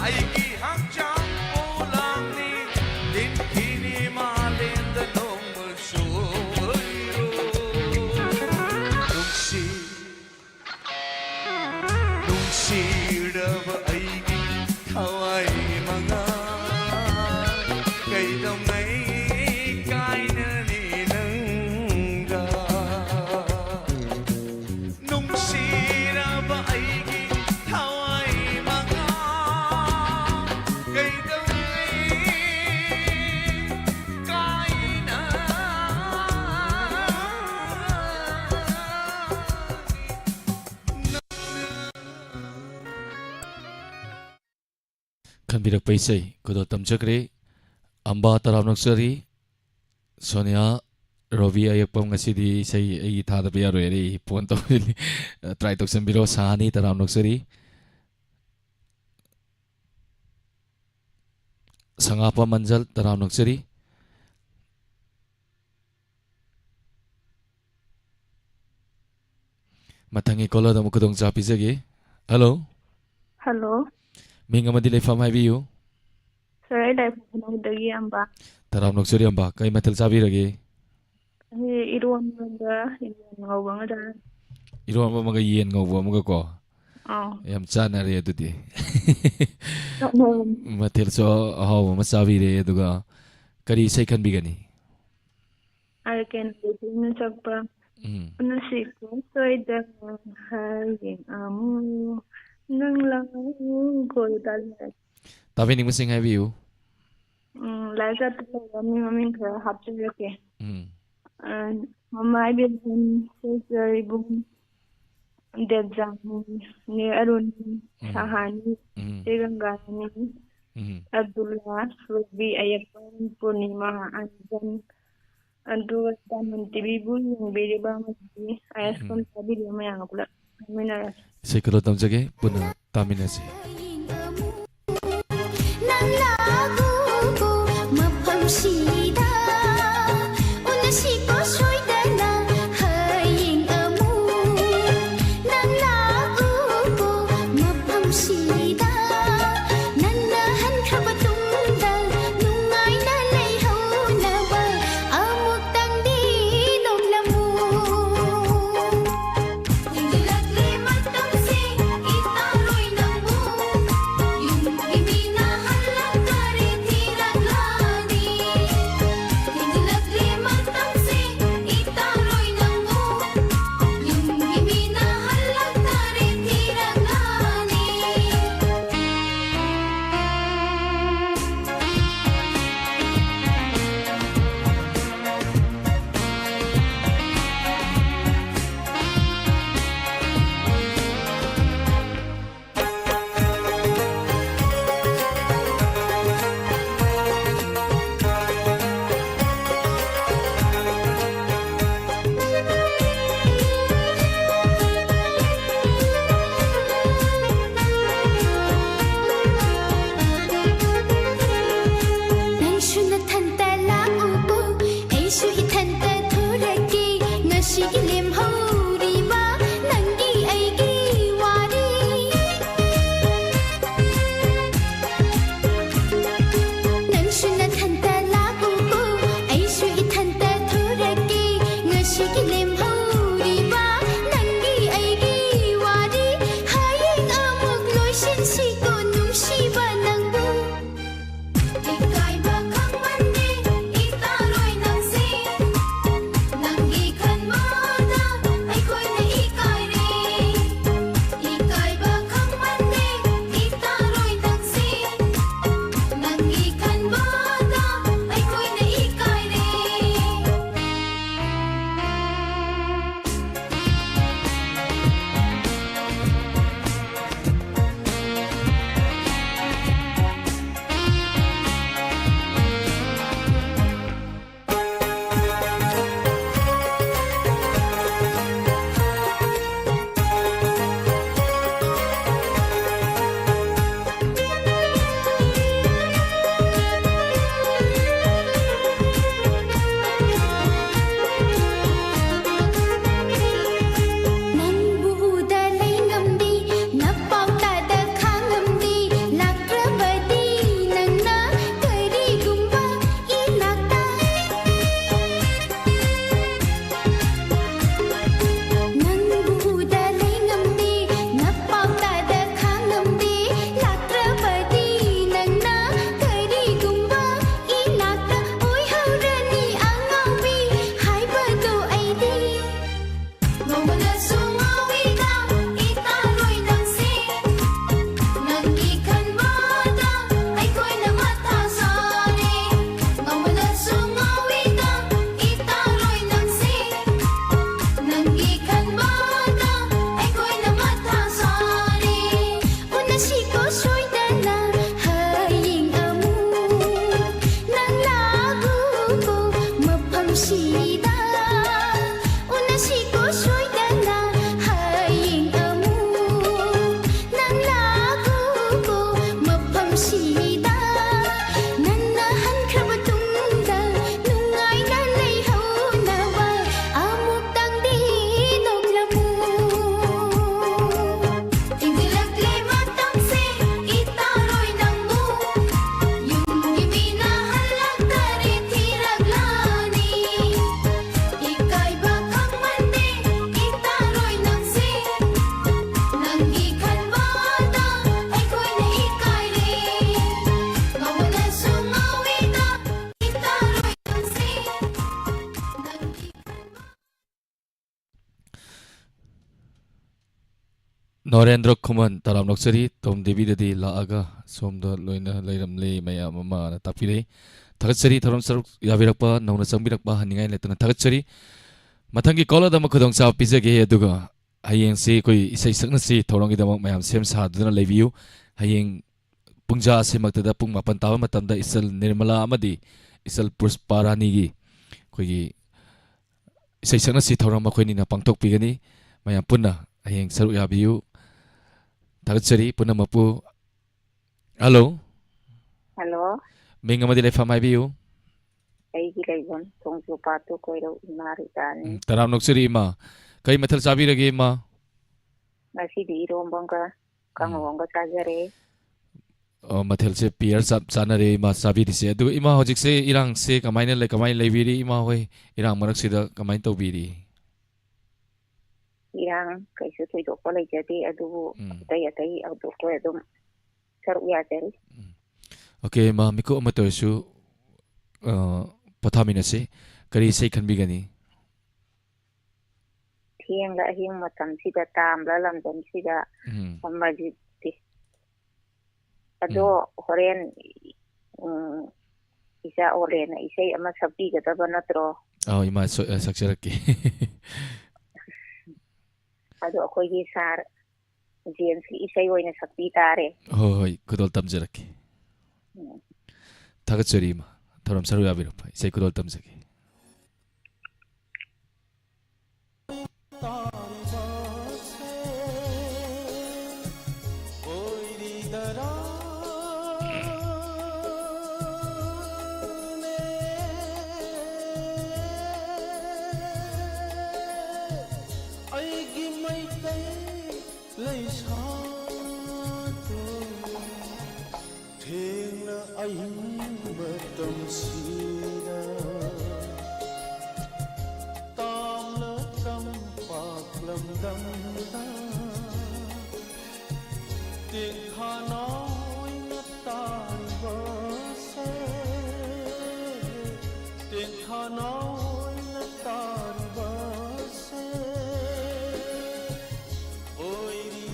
ꯑꯩꯒꯤ ꯍꯛꯆꯥꯡ ꯄꯨꯂꯞꯅꯤ꯫ ꯇꯤꯟꯈꯤꯅꯤ ꯃꯥꯂꯦꯝꯗ ꯅꯣꯡꯃꯁꯨ꯫ ꯅꯨꯡꯁꯤ, ꯅꯨꯡꯁꯤꯔꯕ ꯑꯩꯒꯤ ꯊꯋꯥꯏ ꯃꯉꯥ, ꯀꯩꯗꯧꯉꯩ ꯀꯥꯏꯅꯅꯤ ꯅꯪꯒ? ꯈꯟꯕꯤꯔꯛꯄ ꯏꯁꯩ ꯈꯨꯗꯣꯜ ꯇꯝꯖꯈ꯭ꯔꯦ꯫ ꯑꯝꯕꯥ, ꯇꯔꯥꯝꯅ ꯑꯣꯛꯆꯔꯤ꯫ ꯁꯣꯅꯤꯌꯥ, ꯔꯣꯕꯤ ꯑꯌꯦꯛꯄꯝ, ꯉꯁꯤꯗꯤ ꯏꯁꯩ ꯑꯩꯒꯤ ꯊꯥꯗꯕ ꯌꯥꯔꯣꯏ, ꯑꯩ ꯐꯣꯟ ꯇꯧꯔꯤꯅꯤ꯫ ꯇ꯭ꯔꯥꯏ ꯇꯧꯁꯟꯕꯤꯔꯣ꯫ ꯁꯍꯥꯅꯤ, ꯇꯔꯥꯝꯅ ꯑꯣꯛꯆꯔꯤ꯫ ꯁꯉꯥꯄꯝ ꯃꯟꯖꯜ, ꯇꯔꯥꯝꯅ ꯑꯣꯛꯆꯔꯤ꯫ ꯃꯊꯪꯒꯤ ꯀꯣꯂꯔꯗ ꯑꯃꯨꯛ ꯈꯨꯗꯣꯡꯆꯥꯕ ꯄꯤꯖꯒꯦ꯫ ꯍꯜꯂꯣ꯫ ꯍꯜꯂꯣ꯫ ꯃꯤꯡ ꯑꯃꯗꯤ ꯂꯩꯐꯝ ꯍꯥꯏꯕꯤꯌꯨ꯫ ꯁꯥꯔ, ꯑꯩ ꯂꯥꯏꯐꯝ ꯈꯨꯅꯧꯗꯒꯤ ꯑꯝꯕ꯫ ꯇꯔꯥꯝꯅ ꯑꯣꯛꯆꯔꯤ ꯑꯝꯕ, ꯀꯩ ꯃꯊꯦꯜ ꯆꯥꯕꯤꯔꯒꯦ? ꯑꯩ ꯏꯔꯣꯟꯕꯒ ꯌꯦꯟ ꯉꯧꯕ ꯑꯃꯒ ꯆꯥꯔꯦ꯫ ꯏꯔꯣꯟꯕ ꯑꯃꯒ ꯌꯦꯟ ꯉꯧꯕ ꯑꯃꯒ ꯀꯣ? ꯑꯥꯎ꯫ ꯌꯥꯝ ꯆꯥꯟꯅꯔꯦ ꯑꯗꯨꯗꯤ꯫ ꯆꯥꯟꯅꯕꯅꯤ꯫ ꯃꯊꯦꯜꯁꯨ ꯑꯍꯥꯎꯕ ꯑꯃ ꯆꯥꯕꯤꯔꯦ, ꯑꯗꯨꯒ ꯀꯔꯤ ꯏꯁꯩ ꯈꯟꯕꯤꯒꯅꯤ? ꯑꯥꯔ ꯀꯦꯟ ꯕꯦꯗꯤꯅ ꯁꯛꯄ ꯎꯝ꯫ ꯎꯅꯁꯤꯀꯣ ꯁꯣꯏꯗꯅ ꯍꯌꯦꯡ ꯑꯃꯨꯛ ꯅꯪ ꯂꯥꯛꯎꯀꯣ꯫ ꯇꯥꯖꯔꯛꯀꯦ꯫ ꯇꯥꯕꯤꯅꯤꯡꯕꯁꯤꯡ ꯍꯥꯏꯕꯤꯌꯨ꯫ ꯎꯝ, ꯂꯥꯏꯔꯤꯛ ꯀꯠꯇ ꯂꯩꯕ ꯃꯤ ꯃꯃꯤꯡ ꯈꯔ ꯍꯥꯞꯆꯔꯛꯀꯦ꯫ ꯎꯝ꯫ ꯑ, ꯃꯃꯥ ꯏꯕꯦꯝꯍꯟ, ꯁꯤꯁꯇꯔ ꯏꯕꯨꯡ, ꯗꯦꯕꯖꯥꯅꯤ, ꯅꯦ ꯑꯔꯨꯟ, ꯎꯝ꯫ ꯁꯍꯥꯅꯤ, ꯎꯝ꯫ ꯆꯦ ꯒꯪꯒꯥꯔꯥꯅꯤ, ꯎꯝ꯫ ꯑꯕꯗꯨꯜꯂꯥ, ꯔꯨꯕꯤ, ꯑꯌꯦꯛꯄꯝ, ꯄꯨꯔꯅꯤꯃꯥ, ꯑꯟꯖꯟ, ꯑꯗꯨꯒ ꯗꯥꯏꯃꯟ ꯇꯤꯚꯤꯕꯨ ꯌꯦꯡꯕꯤꯔꯤꯕ ꯑꯃꯗꯤ ꯑꯥꯏ ꯑꯦꯁ ꯎꯝ꯫ ꯀꯣꯝ ꯇꯥꯕꯤꯔꯤꯕ ꯃꯌꯥꯝꯒ ꯄꯨꯂꯞ ꯇꯥꯃꯤꯟꯅꯔꯁꯤ꯫ ꯏꯁꯩ ꯈꯔ ꯇꯝꯖꯒꯦ, ꯄꯨꯟꯅ ꯇꯥꯃꯤꯟꯅꯁꯤ꯫ ꯅꯪꯅ ꯎꯕ ꯃꯐꯝꯁꯤꯗ ꯎꯅꯁꯤꯀꯣ ꯁꯣꯏꯗꯅ ꯍꯌꯦꯡ ꯑꯃꯨꯛ꯫ ꯅꯪꯅ ꯎꯕ ꯃꯐꯝꯁꯤꯗ ꯅꯟꯅ ꯍꯟꯈ꯭ꯔꯕ ꯇꯨꯡꯗ ꯅꯨꯡꯉꯥꯏꯅ ꯂꯩꯍꯧꯅꯕ ꯑꯃꯨꯛꯇꯪꯗꯤ ꯅꯣꯛꯂꯝꯃꯨ꯫ ꯍꯦꯟꯖꯤꯜꯂꯛꯂꯦ ꯃꯇꯝꯁꯦ ꯏꯇꯥꯎꯔꯣꯏ ꯅꯪꯕꯨ ꯁꯤꯒꯤ ꯂꯦꯝꯍꯧꯔꯤꯕ ꯅꯪꯒꯤ ꯑꯩꯒꯤ ꯋꯥꯔꯤ꯫ ꯅꯪꯁꯨ ꯅꯊꯟꯇ ꯂꯥꯛꯎꯀꯣ, ꯑꯩꯁꯨ ꯏꯊꯟꯇ ꯊꯣꯔꯛꯀꯦ꯫ ꯉꯁꯤꯒꯤ ꯂꯦꯝꯍꯧꯔꯤꯕ ꯅꯪꯒꯤ ꯑꯩꯒꯤ ꯋꯥꯔꯤ꯫ ꯍꯌꯦꯡ ꯑꯃꯨꯛ ꯂꯣꯏꯁꯤꯟꯁꯤꯀꯣ, ꯅꯨꯡꯁꯤꯕ ꯅꯪꯕꯨ꯫ ꯏꯀꯥꯏꯕ ꯈꯪꯃꯟꯗꯦ, ꯏꯇꯥꯔꯣꯏ ꯅꯪꯁꯦ꯫ ꯅꯪꯒꯤ ꯈꯟꯕꯗ ꯑꯩꯈꯣꯏꯅ ꯏꯀꯥꯏꯔꯦ꯫ ꯏꯀꯥꯏꯕ ꯈꯪꯃꯟꯗꯦ, ꯏꯇꯥꯔꯣꯏ ꯅꯪꯁꯦ꯫ ꯅꯪꯒꯤ ꯈꯟꯕꯗ ꯑꯩꯈꯣꯏꯅ ꯏꯀꯥꯏꯔꯦ꯫ ꯅꯣꯔꯦꯟꯗ꯭ꯔ ꯈꯨꯃꯟ, ꯇꯔꯥꯝ ꯅꯣꯛꯆꯔꯤ꯫ ꯇꯣꯝ ꯗꯦꯕꯤꯗꯗꯤ ꯂꯥꯛꯑꯒ ꯁꯣꯝꯗ ꯂꯣꯏꯅ ꯂꯩꯔꯝꯂꯦ ꯃꯌꯥꯝ ꯑꯃꯅ ꯇꯥꯛꯄꯤꯔꯛꯏ꯫ ꯊꯥꯒꯠꯆꯔꯤ꯫ ꯊꯧꯔꯝ ꯁꯔꯨꯛ ꯌꯥꯕꯤꯔꯛꯄ ꯅꯧꯅ ꯆꯪꯕꯤꯔꯛꯄ ꯍꯟꯅꯤꯡꯉꯥꯏ ꯂꯩꯇꯅ ꯊꯥꯒꯠꯆꯔꯤ꯫ ꯃꯊꯪꯒꯤ ꯀꯣꯂꯔꯗ ꯑꯃ ꯈꯨꯗꯣꯡꯆꯥꯕ ꯄꯤꯖꯒꯦ, ꯑꯗꯨꯒ ꯍꯌꯦꯡꯁꯤ ꯑꯩꯈꯣꯏ ꯏꯁꯩ ꯁꯛꯅꯁꯤ ꯊꯧꯔꯝꯒꯤꯗꯃꯛ ꯃꯌꯥꯝ ꯁꯦꯝ ꯁꯥꯗꯨꯅ ꯂꯩꯕꯤꯌꯨ꯫ ꯍꯌꯦꯡ ꯄꯨꯡꯖꯥ ꯑꯁꯤꯃꯛꯇꯗ, ꯄꯨꯡ ꯃꯥꯄꯟ ꯇꯥꯕ ꯃꯇꯝꯗ ꯏꯆꯜ ꯅꯤꯔꯃꯂꯥ ꯑꯃꯗꯤ ꯏꯆꯜ ꯄꯨꯁꯄꯥꯔꯥꯅꯤꯒꯤ ꯑꯩꯈꯣꯏꯒꯤ ꯏꯁꯩ ꯁꯛꯅꯁꯤ ꯊꯧꯔꯝ ꯃꯈꯣꯏꯅꯤꯅ ꯄꯥꯡꯊꯣꯛꯄꯤꯒꯅꯤ꯫ ꯃꯌꯥꯝ ꯄꯨꯟꯅ ꯍꯌꯦꯡ ꯁꯔꯨꯛ ꯌꯥꯕꯤꯌꯨ꯫ ꯊꯥꯒꯠꯆꯔꯤ ꯄꯨꯝꯅꯃꯛꯄꯨ꯫ ꯍꯜꯂꯣ꯫ ꯍꯜꯂꯣ꯫ ꯃꯤꯡ ꯑꯃꯗꯤ ꯂꯩꯐꯝ ꯍꯥꯏꯕꯤꯌꯨ꯫ ꯑꯩꯒꯤ ꯂꯩꯐꯝ ꯊꯣꯡꯖꯨ ꯄꯥꯠꯇꯨ ꯀꯣꯏꯔꯧ ꯏꯃꯥ ꯔꯤꯇꯥꯅꯤ꯫ ꯎꯝ, ꯇꯔꯥꯝ ꯅꯣꯛꯆꯔꯤ ꯏꯃꯥ꯫ ꯀꯔꯤ ꯃꯊꯦꯜ ꯆꯥꯕꯤꯔꯒꯦ ꯏꯃꯥ? ꯉꯁꯤꯗꯤ ꯏꯔꯣꯝꯕ ꯑꯃꯒ ꯀꯥꯡꯍꯧ ꯎꯝ꯫ ꯑꯃꯒ ꯆꯥꯖꯔꯦ꯫ ꯑꯣ, ꯃꯊꯦꯜꯁꯦ ꯄꯤꯌꯔ ꯆꯞ ꯆꯥꯅꯔꯦ ꯏꯃꯥ ꯆꯥꯕꯤꯔꯤꯁꯦ꯫ ꯑꯗꯨꯒ ꯏꯃꯥ, ꯍꯧꯖꯤꯛꯁꯦ ꯏꯔꯥꯡꯁꯦ ꯀꯃꯥꯏꯅ ꯂꯩ, ꯀꯃꯥꯏꯅ ꯂꯩꯕꯤꯔꯤ? ꯏꯃꯥ ꯍꯣꯏ ꯏꯔꯥꯡ ꯃꯔꯛꯁꯤꯗ ꯀꯃꯥꯏꯅ ꯇꯧꯕꯤꯔꯤ? ꯏꯔꯥꯡ ꯀꯩꯁꯨ ꯊꯣꯏꯗꯣꯛꯄ ꯂꯩꯖꯗꯦ, ꯑꯗꯨꯕꯨ ꯎꯝ꯫ ꯑꯇꯩ ꯑꯇꯩ ꯍꯧꯗꯣꯛꯄ ꯑꯗꯨꯝ ꯁꯔꯨꯛ ꯌꯥꯖꯔꯤ꯫ ꯎꯝ꯫ ꯑꯣꯀꯦ ꯏꯃꯥ, ꯃꯤꯀꯨꯞ ꯑꯃꯠꯇ ꯑꯣꯏꯔꯁꯨ, ꯑ, ꯄꯣꯊꯥꯃꯤꯟꯅꯁꯤ꯫ ꯀꯔꯤ ꯏꯁꯩ ꯈꯟꯕꯤꯒꯅꯤ? ꯊꯦꯡꯂ ꯑꯍꯤꯡ ꯃꯇꯝꯁꯤꯗ, ꯇꯥꯝꯂ ꯂꯝꯗꯝꯁꯤꯗ ꯎꯝ꯫ ꯐꯝꯕꯁꯤꯗꯤ꯫ ꯑꯗꯣ ꯎꯝ꯫ ꯍꯣꯔꯦꯟ, ꯎꯝ, ꯏꯆꯥ ꯑꯣꯂꯦꯅ ꯏꯁꯩ ꯑꯃ ꯁꯛꯄꯤꯒꯗꯕ ꯅꯠꯇ꯭ꯔꯣ? ꯑꯧ, ꯏꯃꯥ, ꯁꯣ-, ꯑ, ꯁꯛꯆꯔꯛꯀꯦ꯫ ꯑꯗꯣ ꯑꯩꯈꯣꯏꯒꯤ ꯁꯥꯔ ꯖꯦꯝꯁꯀꯤ ꯏꯁꯩ ꯑꯣꯏꯅ ꯁꯛꯄꯤ ꯇꯥꯔꯦ꯫ ꯍꯣꯏ, ꯍꯣꯏ, ꯈꯨꯗꯣꯜ ꯇꯝꯖꯔꯛꯀꯦ꯫ ꯎꯝ꯫ ꯊꯥꯒꯠꯆꯔꯤ, ꯏꯃꯥ꯫ ꯊꯧꯔꯝ ꯁꯔꯨꯛ ꯌꯥꯕꯤꯔꯛꯄ꯫ ꯏꯁꯩ ꯈꯨꯗꯣꯜ ꯇꯝꯖꯒꯦ꯫ ꯑꯩꯒꯤ ꯃꯩꯇꯩ ꯂꯩꯁꯥꯗꯣ, ꯊꯦꯡꯅ ꯑꯍꯤꯡ ꯃꯇꯝꯁꯤꯗ ꯇꯥꯝꯂ ꯇꯝꯄꯥꯛ ꯂꯝꯗꯝꯗ ꯇꯦꯡꯊꯥ ꯅꯥꯎꯅ ꯇꯥꯔꯤꯕꯁꯦ, ꯇꯦꯡꯊꯥ ꯅꯥꯎꯅ ꯇꯥꯔꯤꯕꯁꯦ ꯑꯣꯏꯔꯤ꯫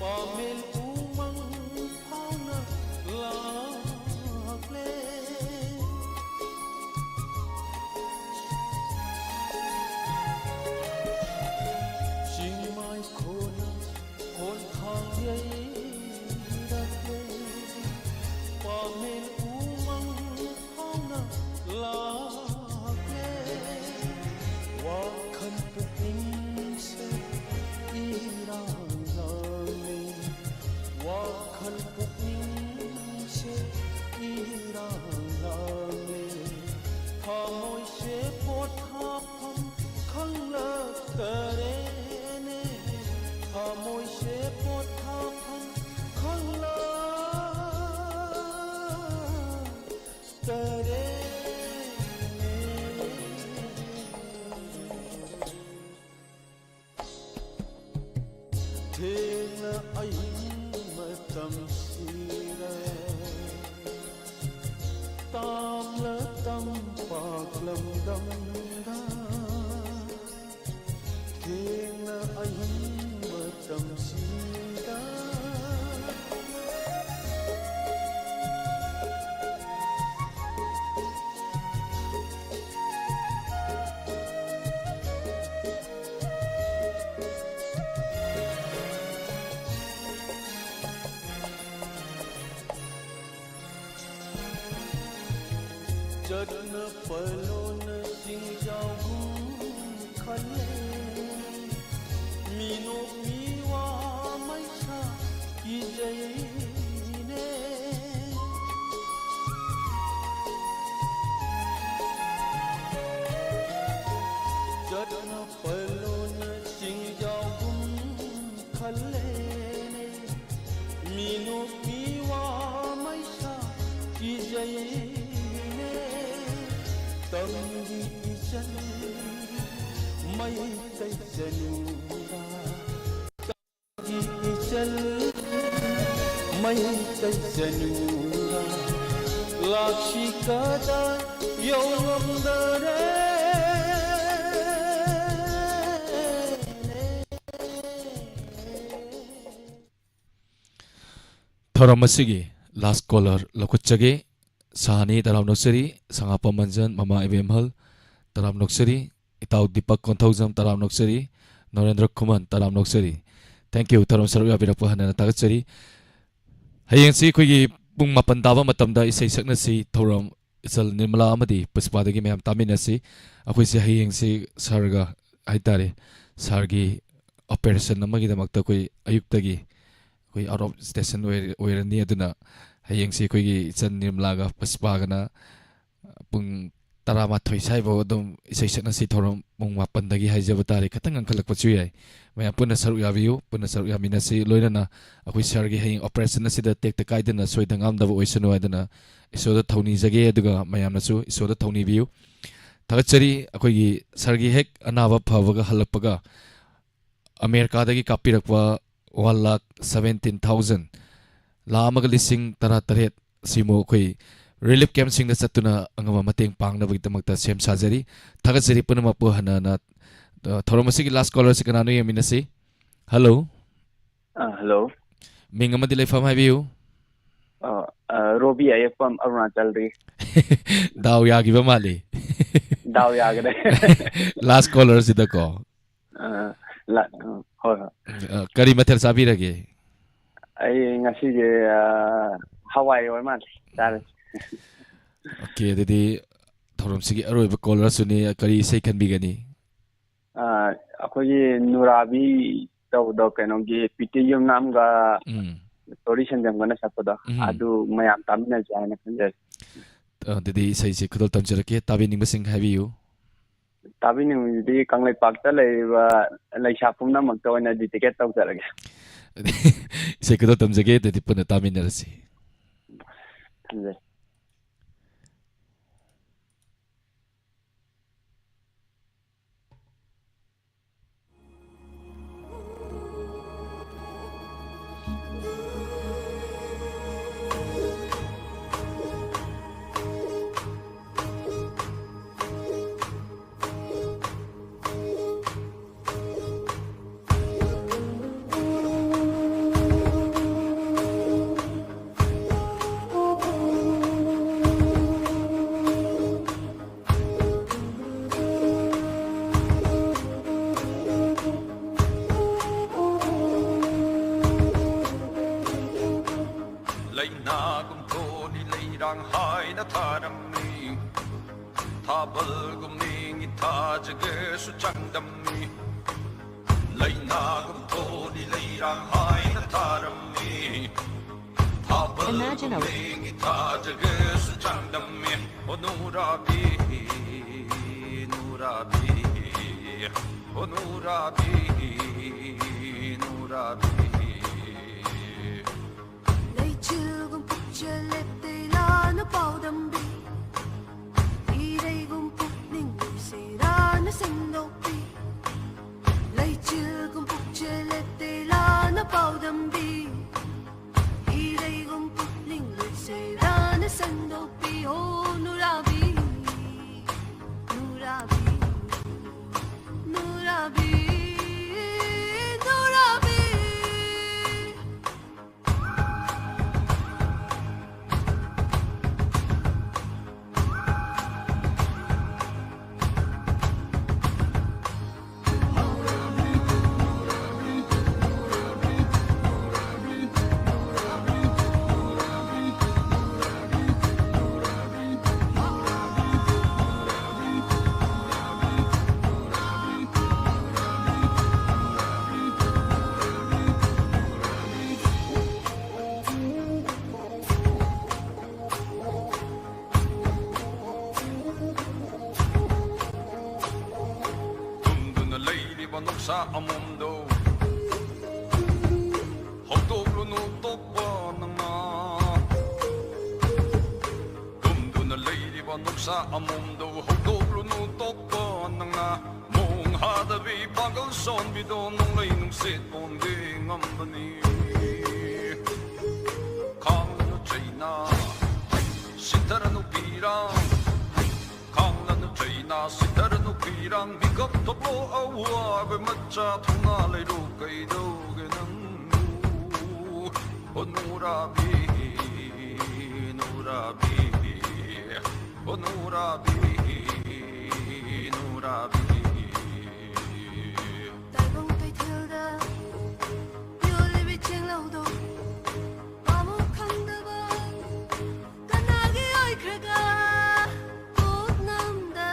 ꯄꯥꯃꯦꯜ ꯎꯃꯪ ꯐꯥꯎꯅ ꯂꯥꯛꯂꯦ꯫ ꯆꯤꯡꯃꯥꯏ ꯈꯣꯟꯅ ꯈꯣꯟꯊꯥꯡ ꯌꯩꯔꯛꯂꯦ꯫ ꯄꯥꯃꯦꯜ ꯎꯃꯪ ꯐꯥꯎꯅ ꯂꯥꯛꯂꯦ꯫ ꯋꯥꯈꯜ ꯄꯨꯛꯅꯤꯡꯁꯦ ꯏꯔꯥꯡ ꯂꯥꯡꯂꯦ꯫ ꯋꯥꯈꯜ ꯄꯨꯛꯅꯤꯡꯁꯦ ꯏꯔꯥꯡ ꯂꯥꯡꯂꯦ꯫ ꯊꯃꯣꯏꯁꯦ ꯄꯣꯊꯥꯐꯝ ꯈꯪꯂꯛꯇꯔꯦꯅꯦ꯫ ꯊꯃꯣꯏꯁꯦ ꯄꯣꯊꯥꯐꯝ ꯈꯪꯂꯛ ꯇꯔꯦ꯫ ꯊꯦꯡꯅ ꯑꯍꯤꯡ ꯃꯇꯝꯁꯤꯗ ꯇꯥꯝꯂ ꯇꯝꯄꯥꯛ ꯂꯝꯗꯝꯗ ꯊꯦꯡꯅ ꯑꯍꯤꯡ ꯃꯇꯝꯁꯤꯗ ꯆꯠꯅ ꯄꯂꯣꯅ ꯆꯤꯡꯖꯥꯎꯒꯨꯝ ꯈꯜꯂꯦ꯫ ꯃꯤꯅꯣꯛ ꯃꯤꯋꯥ ꯃꯩꯁꯥ ꯀꯤꯖꯩꯅꯦ꯫ ꯆꯠꯅ ꯄꯂꯣꯅ ꯆꯤꯡꯖꯥꯎꯒꯨꯝ ꯈꯜꯂꯦꯅꯦ꯫ ꯃꯤꯅꯣꯛ ꯃꯤꯋꯥ ꯃꯩꯁꯥ ꯀꯤꯖꯩꯅꯦ꯫ ꯇꯝꯒꯤ ꯏꯆꯜ ꯃꯩꯇꯩ ꯆꯅꯨꯔꯥ꯫ ꯇꯝꯒꯤ ꯏꯆꯜ ꯃꯩꯇꯩ ꯆꯅꯨꯔꯥ꯫ ꯂꯥꯛꯁꯤ ꯀꯗꯥꯏ ꯌꯧꯉꯝꯗꯔꯦ꯫ ꯊꯧꯔꯝ ꯑꯁꯤꯒꯤ last caller ꯂꯧꯈꯠꯆꯒꯦ꯫ ꯁꯍꯥꯅꯤ, ꯇꯔꯥꯝ ꯅꯣꯛꯆꯔꯤ꯫ ꯁꯉꯥꯄꯝ ꯃꯟꯖꯟ, ꯃꯃꯥ ꯏꯕꯦꯝꯍꯜ, ꯇꯔꯥꯝ ꯅꯣꯛꯆꯔꯤ꯫ ꯏꯇꯥꯎ ꯗꯤꯄꯛ ꯀꯣꯟꯊꯧꯖꯝ, ꯇꯔꯥꯝ ꯅꯣꯛꯆꯔꯤ꯫ ꯅꯣꯔꯦꯟꯗ꯭ꯔ ꯈꯨꯃꯟ, ꯇꯔꯥꯝ ꯅꯣꯛꯆꯔꯤ꯫ Thank you, ꯊꯧꯔꯝ ꯁꯔꯨꯛ ꯌꯥꯕꯤꯔꯛꯄ ꯍꯟꯅ ꯍꯟꯅ ꯊꯥꯒꯠꯆꯔꯤ꯫ ꯍꯌꯦꯡꯁꯤ ꯑꯩꯈꯣꯏꯒꯤ ꯄꯨꯡ ꯃꯥꯄꯟ ꯇꯥꯕ ꯃꯇꯝꯗ ꯏꯁꯩ ꯁꯛꯅꯁꯤ ꯊꯧꯔꯝ ꯏꯆꯜ ꯅꯤꯔꯃꯂꯥ ꯑꯃꯗꯤ ꯄꯨꯁꯄꯥꯗꯒꯤ ꯃꯌꯥꯝ ꯇꯥꯃꯤꯟꯅꯁꯤ꯫ ꯑꯩꯈꯣꯏꯁꯦ ꯍꯌꯦꯡꯁꯤ ꯁꯥꯔꯒ ꯍꯥꯏꯇꯥꯔꯦ, ꯁꯥꯔꯒꯤ operation ꯑꯃꯒꯤꯗꯃꯛꯇ ꯑꯩꯈꯣꯏ ꯑꯌꯨꯛꯇꯒꯤ ꯑꯩꯈꯣꯏ out of station ꯑꯣꯏꯔ-, ꯑꯣꯏꯔꯅꯤ꯫ ꯑꯗꯨꯅ ꯍꯌꯦꯡꯁꯤ ꯑꯩꯈꯣꯏꯒꯤ ꯏꯆꯟ ꯅꯤꯔꯃꯂꯥꯒ ꯄꯨꯁꯄꯥꯒꯅ ꯄꯨꯡ ꯇꯔꯥꯃꯥꯊꯣꯏ ꯁ꯭ꯋꯥꯏꯐꯥꯎ ꯑꯗꯨꯝ ꯏꯁꯩ ꯁꯛꯅꯁꯤ ꯊꯧꯔꯝ ꯄꯨꯡ ꯃꯥꯄꯟꯗꯒꯤ ꯍꯥꯏꯖꯕ ꯇꯥꯔꯦ꯫ ꯈꯤꯇꯪ ꯉꯟꯈꯠꯂꯛꯄꯁꯨ ꯌꯥꯏ꯫ ꯃꯌꯥꯝ ꯄꯨꯟꯅ ꯁꯔꯨꯛ ꯌꯥꯕꯤꯌꯨ, ꯄꯨꯟꯅ ꯁꯔꯨꯛ ꯌꯥꯃꯤꯟꯅꯁꯤ꯫ ꯂꯣꯏꯅꯅ ꯑꯩꯈꯣꯏ ꯁꯥꯔꯒꯤ ꯍꯌꯦꯡ operation ꯑꯁꯤꯗ ꯇꯦꯛꯇ ꯀꯥꯏꯗꯅ ꯁꯣꯏꯗ ꯉꯥꯝꯗꯕ ꯑꯣꯏꯁꯅꯨ ꯍꯥꯏꯗꯅ ꯏꯁꯣꯔꯗ ꯊꯧꯅꯤꯖꯒꯦ, ꯑꯗꯨꯒ ꯃꯌꯥꯝꯅꯁꯨ ꯏꯁꯣꯔꯗ ꯊꯧꯅꯤꯕꯤꯌꯨ꯫ ꯊꯥꯒꯠꯆꯔꯤ꯫ ꯑꯩꯈꯣꯏꯒꯤ ꯁꯥꯔꯒꯤ ꯍꯦꯛ ꯑꯅꯥꯕ ꯐꯕꯒ ꯍꯜꯂꯛꯄꯒ ꯑꯃꯦꯔꯤꯀꯥꯗꯒꯤ ꯀꯥꯞꯄꯤꯔꯛꯄ one lakh seventeen thousand, lakh ꯑꯃꯒ ꯂꯤꯁꯤꯡ ꯇꯔꯥ ꯇꯔꯦꯠ ꯁꯤꯃꯨꯛ ꯑꯩꯈꯣꯏ relief campꯁꯤꯡꯗ ꯆꯠꯇꯨꯅ ꯑꯉꯝꯕ ꯃꯇꯦꯡ ꯄꯥꯡꯅꯕꯒꯤꯗꯃꯛꯇ ꯁꯦꯝ ꯁꯥꯖꯔꯤ꯫ ꯊꯥꯒꯠꯆꯔꯤ ꯄꯨꯝꯅꯃꯛꯄꯨ ꯍꯟꯅ ꯍꯟꯅ꯫ ꯑ, ꯊꯧꯔꯝ ꯑꯁꯤꯒꯤ last callerꯁꯤ ꯀꯅꯥꯅꯣ ꯌꯦꯡꯃꯤꯟꯅꯁꯤ꯫ Hello꯫ ꯑ, hello꯫ ꯃꯤꯡ ꯑꯃꯗꯤ ꯂꯩꯐꯝ ꯍꯥꯏꯕꯤꯌꯨ꯫ ꯑ, ꯑ, ꯔꯣꯕꯤ ꯑꯌꯦꯛꯄꯝ, ꯑꯔꯨꯅꯥꯆꯜꯗꯒꯤ꯫ ꯗꯥꯎ ꯌꯥꯈꯤꯕ ꯃꯥꯜꯂꯤ꯫ ꯗꯥꯎ ꯌꯥꯒꯗ꯭ꯔꯦ꯫ Last callerꯁꯤꯗꯀꯣ꯫ ꯑ, ꯂ-, ꯑ, ꯍꯣꯏ, ꯍꯣꯏ꯫ ꯑ, ꯀꯔꯤ ꯃꯊꯦꯜ ꯆꯥꯕꯤꯔꯒꯦ? ꯑꯩ ꯉꯁꯤꯁꯦ, ꯑ, ꯍꯋꯥꯏ ꯑꯣꯏ ꯃꯥꯜꯂꯦ ꯆꯥꯔꯦ꯫ Okay, ꯑꯗꯨꯗꯤ ꯊꯧꯔꯝꯁꯤꯒꯤ ꯑꯔꯣꯏꯕ callerꯁꯨꯅꯤ, ꯀꯔꯤ ꯏꯁꯩ ꯈꯟꯕꯤꯒꯅꯤ? ꯑ, ꯑꯩꯈꯣꯏꯒꯤ ꯅꯨꯔꯥꯕꯤ ꯇꯧꯕꯗꯣ, ꯀꯩꯅꯣꯒꯤ ꯄꯤ ꯇꯤ ꯌꯨꯝꯅꯥꯝꯒ ꯎꯝ꯫ ꯇꯣꯔꯤ ꯁꯟꯖꯝꯒꯅ ꯁꯛꯄꯗꯣ, ꯎꯝ꯫ ꯑꯗꯨ ꯃꯌꯥꯝ ꯇꯥꯃꯤꯟꯅꯁꯦ ꯍꯥꯏꯅ ꯈꯟꯖꯔꯦ꯫ ꯑꯗꯨꯗꯤ ꯏꯁꯩꯁꯦ ꯈꯨꯗꯣꯜ ꯇꯝꯖꯔꯛꯀꯦ, ꯇꯥꯕꯤꯅꯤꯡꯕꯁꯤꯡ ꯍꯥꯏꯕꯤꯌꯨ꯫ ꯇꯥꯕꯤꯅꯤꯡꯕꯗꯤ ꯀꯪꯂꯩꯄꯥꯛꯇ ꯂꯩꯔꯤꯕ ꯂꯩꯁꯥ ꯄꯨꯝꯅꯃꯛꯇ ꯑꯣꯏꯅ dedicate ꯇꯧꯖꯔꯒꯦ꯫ ꯏꯁꯩ ꯈꯨꯗꯣꯜ ꯇꯝꯖꯒꯦ, ꯑꯗꯨꯗꯤ ꯄꯨꯟꯅ ꯇꯥꯃꯤꯟꯅꯔꯁꯤ꯫ ꯊꯝꯖꯔꯦ꯫ ꯊꯥꯕꯜꯒꯨꯝ ꯅꯤꯡꯉꯤ ꯊꯥꯖꯒꯦꯁꯨ ꯆꯥꯡꯗꯝꯃꯤ꯫ ꯂꯩꯅꯥꯒꯨꯝ ꯊꯣꯜꯂꯤ ꯂꯩꯔꯥꯡ ꯍꯥꯏꯅ ꯊꯥꯔꯝꯃꯤ꯫ ꯊꯥꯕꯜꯒꯨꯝ Imagine a ꯅꯤꯡꯉꯤ ꯊꯥꯖꯒꯦꯁꯨ ꯆꯥꯡꯗꯝꯃꯤ꯫ ꯑꯣ ꯅꯨꯔꯥꯕꯤ, ꯅꯨꯔꯥꯕꯤ, ꯑꯣ ꯅꯨꯔꯥꯕꯤ, ꯅꯨꯔꯥꯕꯤ꯫ ꯂꯩꯆꯤꯜꯒꯨꯝ ꯄꯨꯛꯆꯦꯜ ꯂꯦꯞꯇꯦ ꯂꯥꯟꯅ ꯄꯥꯎꯗꯝꯕꯤ꯫ ꯏꯔꯩꯒꯨꯝ ꯄꯨꯛꯅꯤꯡ ꯂꯣꯏꯁꯦꯔꯥꯅ ꯁꯦꯡꯗꯣꯛꯄꯤ꯫ ꯂꯩꯆꯤꯜꯒꯨꯝ ꯄꯨꯛꯆꯦꯜ ꯂꯦꯞꯇꯦ ꯂꯥꯟꯅ ꯄꯥꯎꯗꯝꯕꯤ꯫ ꯏꯔꯩꯒꯨꯝ ꯄꯨꯛꯅꯤꯡ ꯂꯣꯏꯁꯦꯔꯥꯅ ꯁꯦꯡꯗꯣꯛꯄꯤ꯫ ꯍꯣ ꯅꯨꯔꯥꯕꯤ, ꯅꯨꯔꯥꯕꯤ, ꯅꯨꯔꯥꯕꯤ, ꯅꯨꯔꯥꯕꯤ꯫ ꯇꯨꯝꯗꯨꯅ ꯂꯩꯔꯤꯕ ꯅꯨꯡꯁꯥ ꯑꯃꯣꯝꯗꯣ ꯍꯧꯗꯣꯛꯂꯨꯅꯨ ꯇꯣꯛꯄ ꯅꯪꯅ꯫ ꯇꯨꯝꯗꯨꯅ ꯂꯩꯔꯤꯕ ꯅꯨꯡꯁꯥ ꯑꯃꯣꯝꯗꯣ ꯍꯧꯗꯣꯛꯂꯨꯅꯨ ꯇꯣꯛꯄ ꯅꯪꯅ꯫ ꯃꯣꯡ ꯍꯥꯗꯕꯤ ꯄꯥꯡꯒꯜ ꯁꯣꯟꯕꯤꯗꯣ ꯅꯣꯡꯂꯩ ꯅꯨꯡꯁꯤꯠ ꯄꯣꯝꯒꯦ ꯉꯝꯕꯅꯤ꯫ ꯈꯥꯡꯂꯅꯨ ꯆꯩꯅꯥ, ꯁꯤꯊꯔꯅꯨ ꯄꯤꯔꯥꯡ꯫ ꯈꯥꯡꯂꯅꯨ ꯆꯩꯅꯥ, ꯁꯤꯊꯔꯅꯨ ꯄꯤꯔꯥꯡ꯫ ꯃꯤꯀꯞ ꯊꯣꯛꯂꯣ ꯑꯋꯥꯕ ꯃꯆꯥ, ꯊꯧꯅꯥ ꯂꯩꯔꯣ ꯀꯩꯗꯧꯒꯦ ꯅꯪꯕꯨ? ꯑꯣ ꯅꯨꯔꯥꯕꯤ, ꯅꯨꯔꯥꯕꯤ, ꯑꯣ ꯅꯨꯔꯥꯕꯤ, ꯅꯨꯔꯥꯕꯤ꯫ ꯇꯥꯏꯕꯪ ꯀꯩꯊꯦꯜꯗ ꯌꯣꯜꯂꯤꯕꯤ ꯆꯦꯡꯂꯧꯗꯣ ꯄꯥꯃꯨ ꯈꯪꯗꯕ ꯀꯅꯥꯒꯤ ꯑꯣꯏꯈ꯭ꯔꯒ ꯄꯣꯠꯅꯝꯗ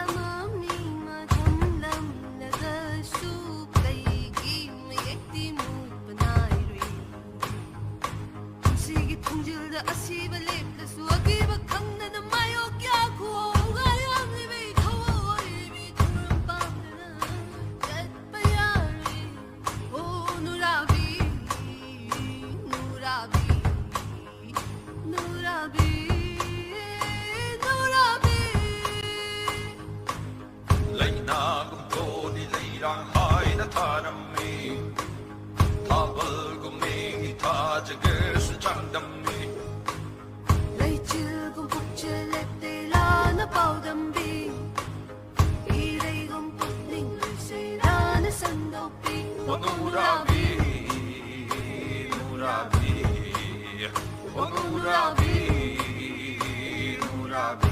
ꯊꯥꯔꯝꯃꯤ꯫ ꯊꯥꯕꯜꯒꯨꯝ ꯃꯦꯒꯤ ꯊꯥꯖꯒꯦꯁꯨ ꯆꯥꯡꯗꯝꯃꯤ꯫ ꯂꯩꯆꯤꯜꯒꯨꯝ ꯄꯨꯛꯆꯦꯜ ꯂꯦꯞꯇꯦ ꯂꯥꯟꯅ ꯄꯥꯎꯗꯝꯕꯤ꯫ ꯏꯔꯩꯒꯨꯝ ꯄꯨꯛꯅꯤꯡ ꯂꯩꯁꯦ ꯂꯥꯟꯅ ꯁꯟꯗꯣꯛꯄꯤ꯫ ꯑꯣ ꯅꯨꯔꯥꯕꯤ, ꯅꯨꯔꯥꯕꯤ, ꯑꯣ ꯅꯨꯔꯥꯕꯤ, ꯅꯨꯔꯥꯕꯤ꯫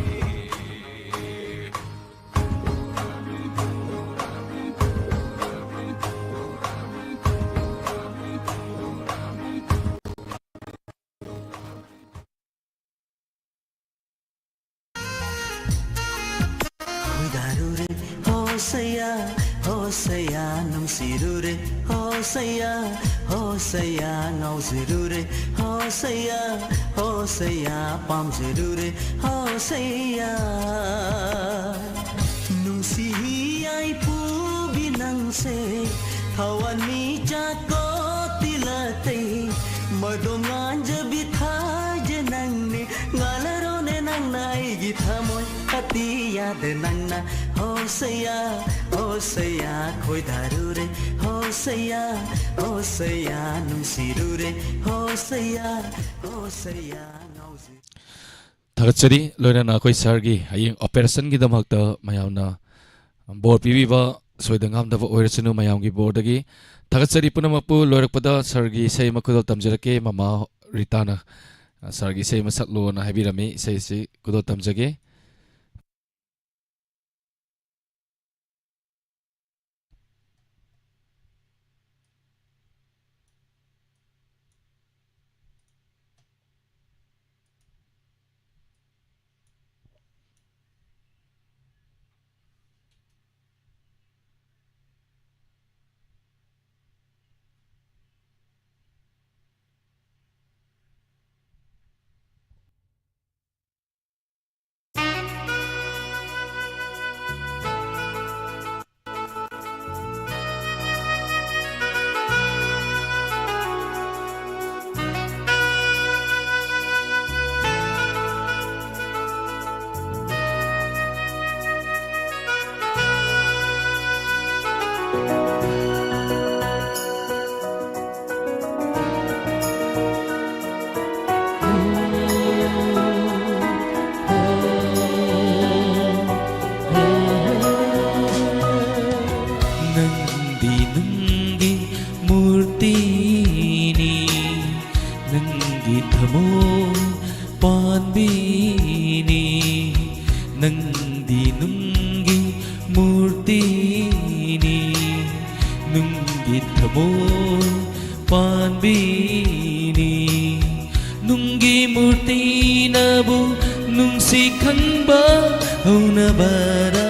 ꯈꯣꯏꯗꯥꯔꯨꯔꯦ ꯍꯣꯁꯩꯌꯥ, ꯍꯣꯁꯩꯌꯥ ꯅꯨꯡꯁꯤꯔꯨꯔꯦ ꯍꯣꯁꯩꯌꯥ, ꯍꯣꯁꯩꯌꯥ ꯉꯥꯎꯖꯔꯨꯔꯦ ꯍꯣꯁꯩꯌꯥ, ꯍꯣꯁꯩꯌꯥ ꯄꯥꯝꯖꯔꯨꯔꯦ ꯍꯣꯁꯩꯌꯥ꯫ ꯅꯨꯡꯁꯤ ꯌꯥꯏꯐꯨꯕꯤ ꯅꯪꯁꯦ ꯊꯋꯥꯟꯃꯤꯆꯥꯛ ꯀꯣ ꯇꯤꯂꯇꯩ ꯃꯗꯣ ꯉꯥꯟꯖꯕꯤ ꯊꯥꯖ ꯅꯪꯅꯦ꯫ ꯉꯥꯜꯂꯔꯣꯅꯦ ꯅꯪꯅ ꯑꯩꯒꯤ ꯊꯃꯣꯏ ꯑꯇꯤꯌꯥꯗ ꯅꯪꯅ ꯍꯣꯁꯩꯌꯥ, ꯍꯣꯁꯩꯌꯥ ꯈꯣꯏꯗꯥꯔꯨꯔꯦ ꯍꯣꯁꯩꯌꯥ, ꯍꯣꯁꯩꯌꯥ ꯅꯨꯡꯁꯤꯔꯨꯔꯦ ꯍꯣꯁꯩꯌꯥ, ꯍꯣꯁꯩꯌꯥ ꯉꯥꯎꯖꯩ꯫ ꯊꯥꯒꯠꯆꯔꯤ꯫ ꯂꯣꯏꯅꯅ ꯑꯩꯈꯣꯏ ꯁꯥꯔꯒꯤ ꯍꯌꯦꯡ ꯑꯣꯄꯔꯦꯁꯟꯒꯤꯗꯃꯛꯇ ꯃꯌꯥꯝꯅ ꯕꯣꯔ ꯄꯤꯕꯤꯕ ꯁꯣꯏꯗ ꯉꯥꯝꯗꯕ ꯑꯣꯏꯔꯁꯅꯨ꯫ ꯃꯌꯥꯝꯒꯤ ꯕꯣꯔꯗꯒꯤ ꯊꯥꯒꯠꯆꯔꯤ ꯄꯨꯝꯅꯃꯛꯄꯨ꯫ ꯂꯣꯏꯔꯛꯄꯗ ꯁꯥꯔꯒꯤ ꯏꯁꯩ ꯑꯃ ꯈꯨꯗꯣꯜ ꯇꯝꯖꯔꯛꯀꯦ꯫ ꯃꯃꯥ ꯔꯤꯇꯥꯅ ꯁꯥꯔꯒꯤ ꯏꯁꯩ ꯑꯃ ꯁꯛꯂꯣꯅ ꯍꯥꯏꯕꯤꯔꯝꯃꯤ꯫ ꯏꯁꯩꯁꯤ ꯈꯨꯗꯣꯜ ꯇꯝꯖꯒꯦ꯫ ꯅꯪꯒꯤ ꯃꯨꯔꯇꯤꯅꯤ, ꯅꯪꯒꯤ ꯊꯃꯣꯏ ꯄꯥꯟꯕꯤꯅꯤ, ꯅꯪꯗꯤ ꯅꯨꯡꯒꯤ ꯃꯨꯔꯇꯤꯅꯤ, ꯅꯨꯡꯒꯤ ꯊꯃꯣꯏ ꯄꯥꯟꯕꯤꯅꯤ꯫ ꯅꯨꯡꯒꯤ ꯃꯨꯔꯇꯤꯅꯕꯨ ꯅꯨꯡꯁꯤ ꯈꯪꯕ ꯍꯧꯅꯕꯔꯥ?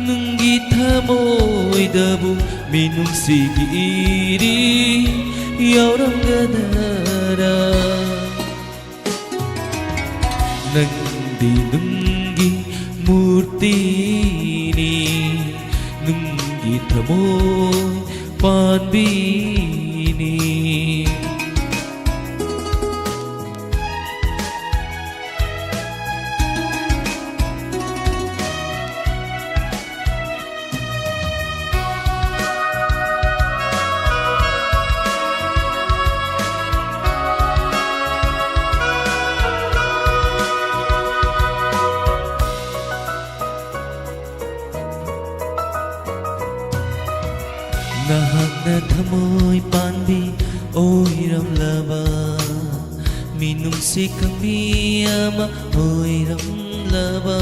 ꯅꯨꯡꯒꯤ ꯊꯃꯣꯏꯗꯕꯨ ꯃꯤꯅꯨꯡꯁꯤꯒꯤ ꯏꯔꯤ ꯌꯥꯎꯔꯝꯒꯗꯔꯥ? ꯅꯪꯗꯤ ꯅꯨꯡꯒꯤ ꯃꯨꯔꯇꯤꯅꯤ, ꯅꯨꯡꯒꯤ ꯊꯃꯣꯏ ꯄꯥꯟꯕꯤꯅꯤ꯫ ꯅꯍꯥꯛꯅ ꯊꯃꯣꯏ ꯄꯥꯟꯕꯤ ꯑꯣꯏꯔꯝꯂꯕ, ꯃꯤꯅꯨꯡꯁꯤ ꯈꯪꯕꯤ ꯑꯃ ꯑꯣꯏꯔꯝꯂꯕ꯫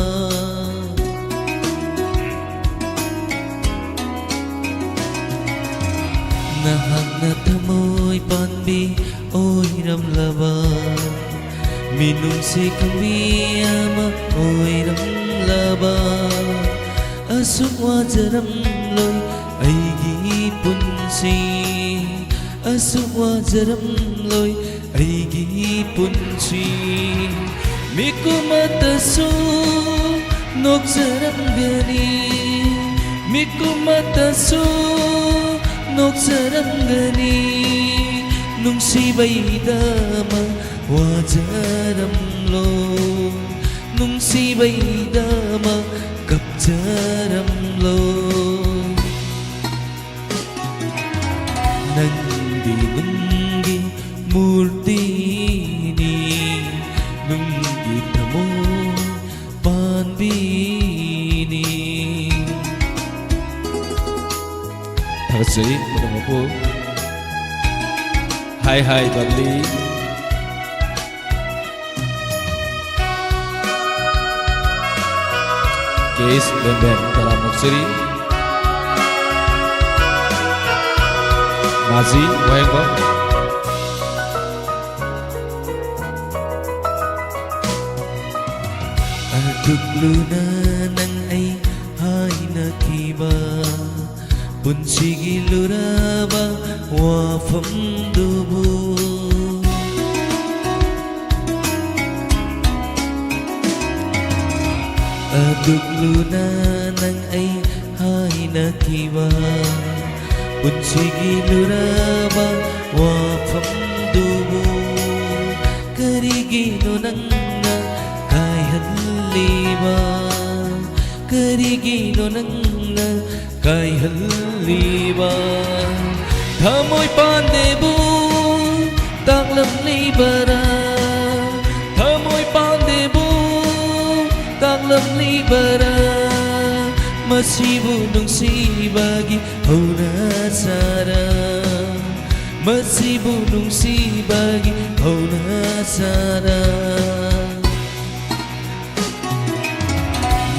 ꯅꯍꯥꯛꯅ ꯊꯃꯣꯏ ꯄꯥꯟꯕꯤ ꯑꯣꯏꯔꯝꯂꯕ, ꯃꯤꯅꯨꯡꯁꯤ ꯈꯪꯕꯤ ꯑꯃ ꯑꯣꯏꯔꯝꯂꯕ꯫ ꯑꯁꯨꯛ ꯋꯥꯖꯔꯝꯂꯣꯏ ꯑꯩꯒꯤ ꯄꯨꯟꯁꯤ, ꯑꯁꯨꯛ ꯋꯥꯖꯔꯝꯂꯣꯏ ꯑꯩꯒꯤ ꯄꯨꯟꯁꯤ꯫ ꯃꯤꯀꯨꯝ ꯑꯃꯠꯇꯁꯨ ꯅꯣꯛꯆꯔꯝꯒꯅꯤ, ꯃꯤꯀꯨꯝ ꯑꯃꯠꯇꯁꯨ ꯅꯣꯛꯆꯔꯝꯒꯅꯤ꯫ ꯅꯨꯡꯁꯤꯕꯩꯗꯃꯛ ꯋꯥꯖꯔꯝꯂꯣ, ꯅꯨꯡꯁꯤꯕꯩꯗꯃꯛ ꯀꯞꯆꯔꯝꯂꯣ꯫ ꯅꯪꯗꯤ ꯅꯨꯡꯒꯤ ꯃꯨꯔꯇꯤꯅꯤ, ꯅꯨꯡꯒꯤ ꯊꯃꯣꯏ ꯄꯥꯟꯕꯤꯅꯤ꯫ ꯊꯥꯒꯠꯆꯔꯤ ꯄꯨꯝꯅꯃꯛꯄꯨ꯫ ꯍꯥꯏ ꯍꯥꯏ ꯕꯕ꯭ꯂꯤ꯫ ꯀꯦ ꯑꯦꯁ ꯕꯦꯝꯕꯦꯝ ꯇꯔꯥꯝꯅ ꯑꯣꯛꯆꯔꯤ꯫ ꯃꯥꯖꯤ ꯋꯥꯍꯦꯡꯕꯝ꯫ ꯑꯗꯨꯛ ꯂꯨꯅ ꯅꯪ ꯑꯩ ꯍꯥꯏꯅꯈꯤꯕ ꯄꯨꯟꯁꯤꯒꯤ ꯂꯨꯔꯕ ꯋꯥꯐꯝꯗꯨꯕꯨ꯫ ꯑꯗꯨꯛ ꯂꯨꯅ ꯅꯪ ꯑꯩ ꯍꯥꯏꯅꯈꯤꯕ ꯄꯨꯟꯁꯤꯒꯤ ꯂꯨꯔꯕ ꯋꯥꯐꯝꯗꯨꯕꯨ ꯀꯔꯤꯒꯤꯅꯣ ꯅꯪꯅ ꯀꯥꯏꯍꯜꯂꯤꯕ? ꯀꯔꯤꯒꯤꯅꯣ ꯅꯪꯅ ꯀꯥꯏꯍꯜꯂꯤꯕ? ꯊꯃꯣꯏ ꯄꯥꯟꯗꯦꯕꯨ ꯇꯥꯛꯂꯝꯂꯤꯕꯔꯥ? ꯊꯃꯣꯏ ꯄꯥꯟꯗꯦꯕꯨ ꯇꯥꯛꯂꯝꯂꯤꯕꯔꯥ? ꯃꯁꯤꯕꯨ ꯅꯨꯡꯁꯤꯕꯒꯤ ꯍꯧꯅꯁꯥꯔꯥ? ꯃꯁꯤꯕꯨ ꯅꯨꯡꯁꯤꯕꯒꯤ ꯍꯧꯅꯁꯥꯔꯥ?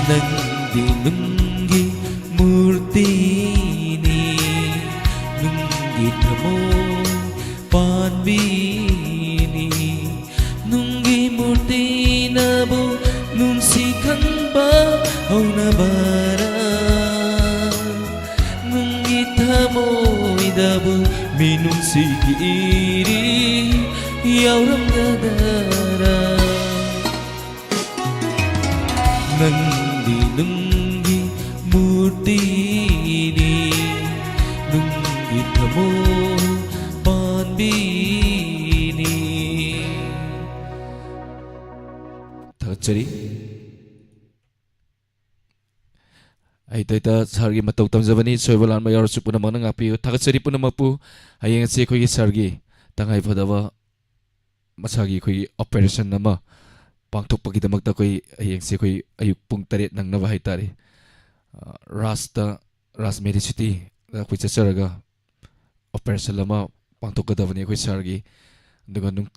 ꯅꯪꯗꯤ ꯅꯨꯡꯒꯤ ꯃꯨꯔꯇꯤꯅꯤ, ꯅꯨꯡꯒꯤ ꯊꯃꯣꯏ ꯄꯥꯟꯕꯤꯅꯤ꯫ ꯅꯨꯡꯒꯤ ꯃꯨꯔꯇꯤꯅꯕꯨ ꯅꯨꯡꯁꯤ ꯈꯟꯕ ꯍꯧꯅꯕꯔꯥ? ꯅꯨꯡꯒꯤ ꯊꯃꯣꯏꯗꯕꯨ ꯃꯤꯅꯨꯡꯁꯤꯒꯤ ꯏꯔꯤ ꯌꯥꯎꯔꯝꯒꯗꯔꯥ? ꯅꯪꯗꯤ ꯅꯨꯡꯒꯤ ꯃꯨꯔꯇꯤꯅꯤ, ꯅꯨꯡꯒꯤ ꯊꯃꯣꯏ ꯄꯥꯟꯕꯤꯅꯤ꯫ ꯊꯥꯒꯠꯆꯔꯤ꯫ ꯑꯩ ꯇꯩꯇ ꯁꯥꯔꯒꯤ ꯃꯇꯧ ꯇꯝꯖꯕꯅꯤ꯫ ꯁꯣꯏꯕ ꯂꯥꯟꯕ ꯌꯥꯎꯔꯁꯨ ꯄꯨꯝꯅꯃꯛꯅ ꯉꯥꯛꯄꯤꯌꯨ꯫ ꯊꯥꯒꯠꯆꯔꯤ ꯄꯨꯝꯅꯃꯛꯄꯨ꯫ ꯍꯌꯦꯡ ꯑꯁꯤ ꯑꯩꯈꯣꯏꯒꯤ ꯁꯥꯔꯒꯤ ꯇꯉꯥꯏ ꯐꯗꯕ ꯃꯁꯥꯒꯤ ꯑꯩꯈꯣꯏꯒꯤ operation ꯑꯃ ꯄꯥꯡꯊꯣꯛꯄꯒꯤꯗꯃꯛꯇ ꯑꯩꯈꯣꯏ ꯍꯌꯦꯡꯁꯦ ꯑꯩꯈꯣꯏ ꯑꯌꯨꯛ ꯄꯨꯡ ꯇꯔꯦꯠ ꯅꯪꯅꯕ ꯍꯥꯏꯇꯥꯔꯦ, ꯑ, ꯔꯥꯖꯇ, ꯔꯥꯖ ꯃꯦꯗꯤꯁꯤꯇꯤ ꯑꯩꯈꯣꯏ ꯆꯠꯆꯔꯒ operation ꯑꯃ ꯄꯥꯡꯊꯣꯛꯀꯗꯕꯅꯤ ꯑꯩꯈꯣꯏ ꯁꯥꯔꯒꯤ꯫ ꯑꯗꯨꯒ ꯅꯨꯡ-,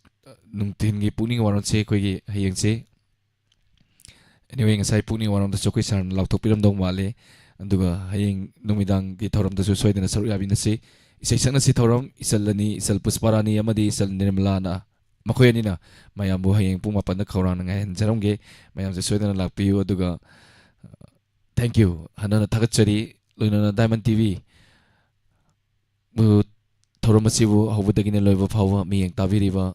ꯅꯨꯡꯊꯤꯟꯒꯤ ꯄꯨꯛꯅꯤꯡ ꯋꯥꯔꯣꯟꯁꯦ ꯑꯩꯈꯣꯏꯒꯤ ꯍꯌꯦꯡꯁꯦ꯫ Anyway, ꯉꯁꯥꯏ ꯄꯨꯛꯅꯤꯡ ꯋꯥꯔꯣꯟꯗꯁꯨ ꯑꯩꯈꯣꯏ ꯁꯥꯔꯅ ꯂꯥꯎꯊꯣꯛꯄꯤꯔꯝꯗꯧ ꯃꯥꯜꯂꯤ꯫ ꯑꯗꯨꯒ ꯍꯌꯦꯡ ꯅꯨꯃꯤꯗꯥꯡꯒꯤ ꯊꯧꯔꯝꯗꯁꯨ ꯁꯣꯏꯗꯅ ꯁꯔꯨꯛ ꯌꯥꯕꯤꯅꯁꯤ꯫ ꯏꯁꯩ ꯁꯛꯅꯁꯤ ꯊꯧꯔꯝ, ꯏꯆꯜ ꯑꯅꯤ, ꯏꯆꯜ ꯄꯨꯁꯄꯥꯔꯥꯅꯤ ꯑꯃꯗꯤ ꯏꯆꯜ ꯅꯤꯔꯃꯂꯥꯅ, ꯃꯈꯣꯏ ꯑꯅꯤꯅ ꯃꯌꯥꯝꯕꯨ ꯍꯌꯦꯡ ꯄꯨꯡ ꯃꯥꯄꯟꯗ ꯈꯧꯔꯥꯡꯅ ꯉꯥꯏꯍꯟꯖꯔꯝꯒꯦ꯫ ꯃꯌꯥꯝꯁꯦ ꯁꯣꯏꯗꯅ ꯂꯥꯛꯄꯤꯌꯨ꯫ ꯑꯗꯨꯒ, thank you꯫ ꯍꯟꯅꯅ ꯊꯥꯒꯠꯆꯔꯤ꯫ ꯂꯣꯏꯅꯅ Diamond TV ꯕꯨ, ꯊꯧꯔꯝ ꯑꯁꯤꯕꯨ ꯍꯧꯕꯗꯒꯤꯅ ꯂꯣꯏꯕ ꯐꯥꯎꯕ ꯃꯤꯠꯌꯦꯡ ꯇꯥꯕꯤꯔꯤꯕ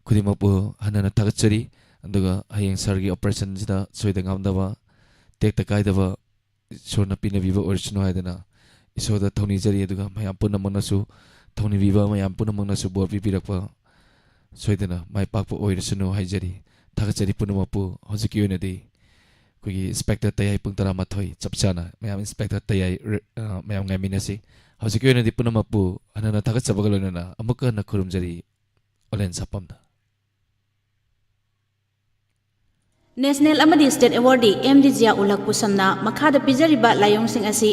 ꯈꯨꯗꯤꯡꯃꯛꯄꯨ ꯍꯟꯅꯅ ꯊꯥꯒꯠꯆꯔꯤ꯫ ꯑꯗꯨꯒ ꯍꯌꯦꯡ ꯁꯥꯔꯒꯤ operationꯁꯤꯗ ꯁꯣꯏꯗ ꯉꯥꯝꯗꯕ, ꯇꯦꯛꯇ ꯀꯥꯏꯗꯕ, ꯏꯁꯣꯔꯅ ꯄꯤꯅꯕꯤꯕ ꯑꯣꯏꯔꯁꯅꯨ ꯍꯥꯏꯗꯅ ꯏꯁꯣꯔꯗ ꯊꯧꯅꯤꯖꯔꯤ꯫ ꯑꯗꯨꯒ ꯃꯌꯥꯝ ꯄꯨꯝꯅꯃꯛꯅꯁꯨ, ꯊꯧꯅꯤꯕꯤꯕ ꯃꯌꯥꯝ ꯄꯨꯝꯅꯃꯛꯅꯁꯨ ꯕꯣꯔ ꯄꯤꯕꯤꯔꯛꯄ ꯁꯣꯏꯗꯅ ꯃꯥꯏ ꯄꯥꯛꯄ ꯑꯣꯏꯔꯁꯅꯨ ꯍꯥꯏꯖꯔꯤ꯫ ꯊꯥꯒꯠꯆꯔꯤ ꯄꯨꯝꯅꯃꯛꯄꯨ꯫ ꯍꯧꯖꯤꯛꯀꯤ ꯑꯣꯏꯅꯗꯤ ꯑꯩꯈꯣꯏꯒꯤ Inspector ꯇꯌꯥꯏ ꯄꯨꯡ ꯇꯔꯥꯃꯥꯊꯣꯏ ꯆꯞ ꯆꯥꯅ꯫ ꯃꯌꯥꯝ Inspector ꯇꯌꯥꯏ ꯔꯦ-, ꯑ, ꯃꯌꯥꯝ ꯉꯥꯏꯃꯤꯟꯅꯁꯤ꯫ ꯍꯧꯖꯤꯛꯀꯤ ꯑꯣꯏꯅꯗꯤ ꯄꯨꯝꯅꯃꯛꯄꯨ ꯍꯟꯅꯅ ꯊꯥꯒꯠꯆꯕꯒ ꯂꯣꯏꯅꯅ ꯑꯃꯨꯛꯀ ꯍꯟꯅ ꯈꯨꯔꯨꯝꯖꯔꯤ ꯑꯣꯂꯦꯟ ꯁꯥꯄꯝꯗ꯫ National ꯑꯃꯗꯤ State Awardee ꯑꯦꯝ ꯗꯤ ꯖꯤꯌꯥ ꯎꯂꯛ ꯄꯨꯁꯝꯅ ꯃꯈꯥꯗ ꯄꯤꯖꯔꯤꯕ ꯂꯥꯏꯑꯣꯡꯁꯤꯡ ꯑꯁꯤ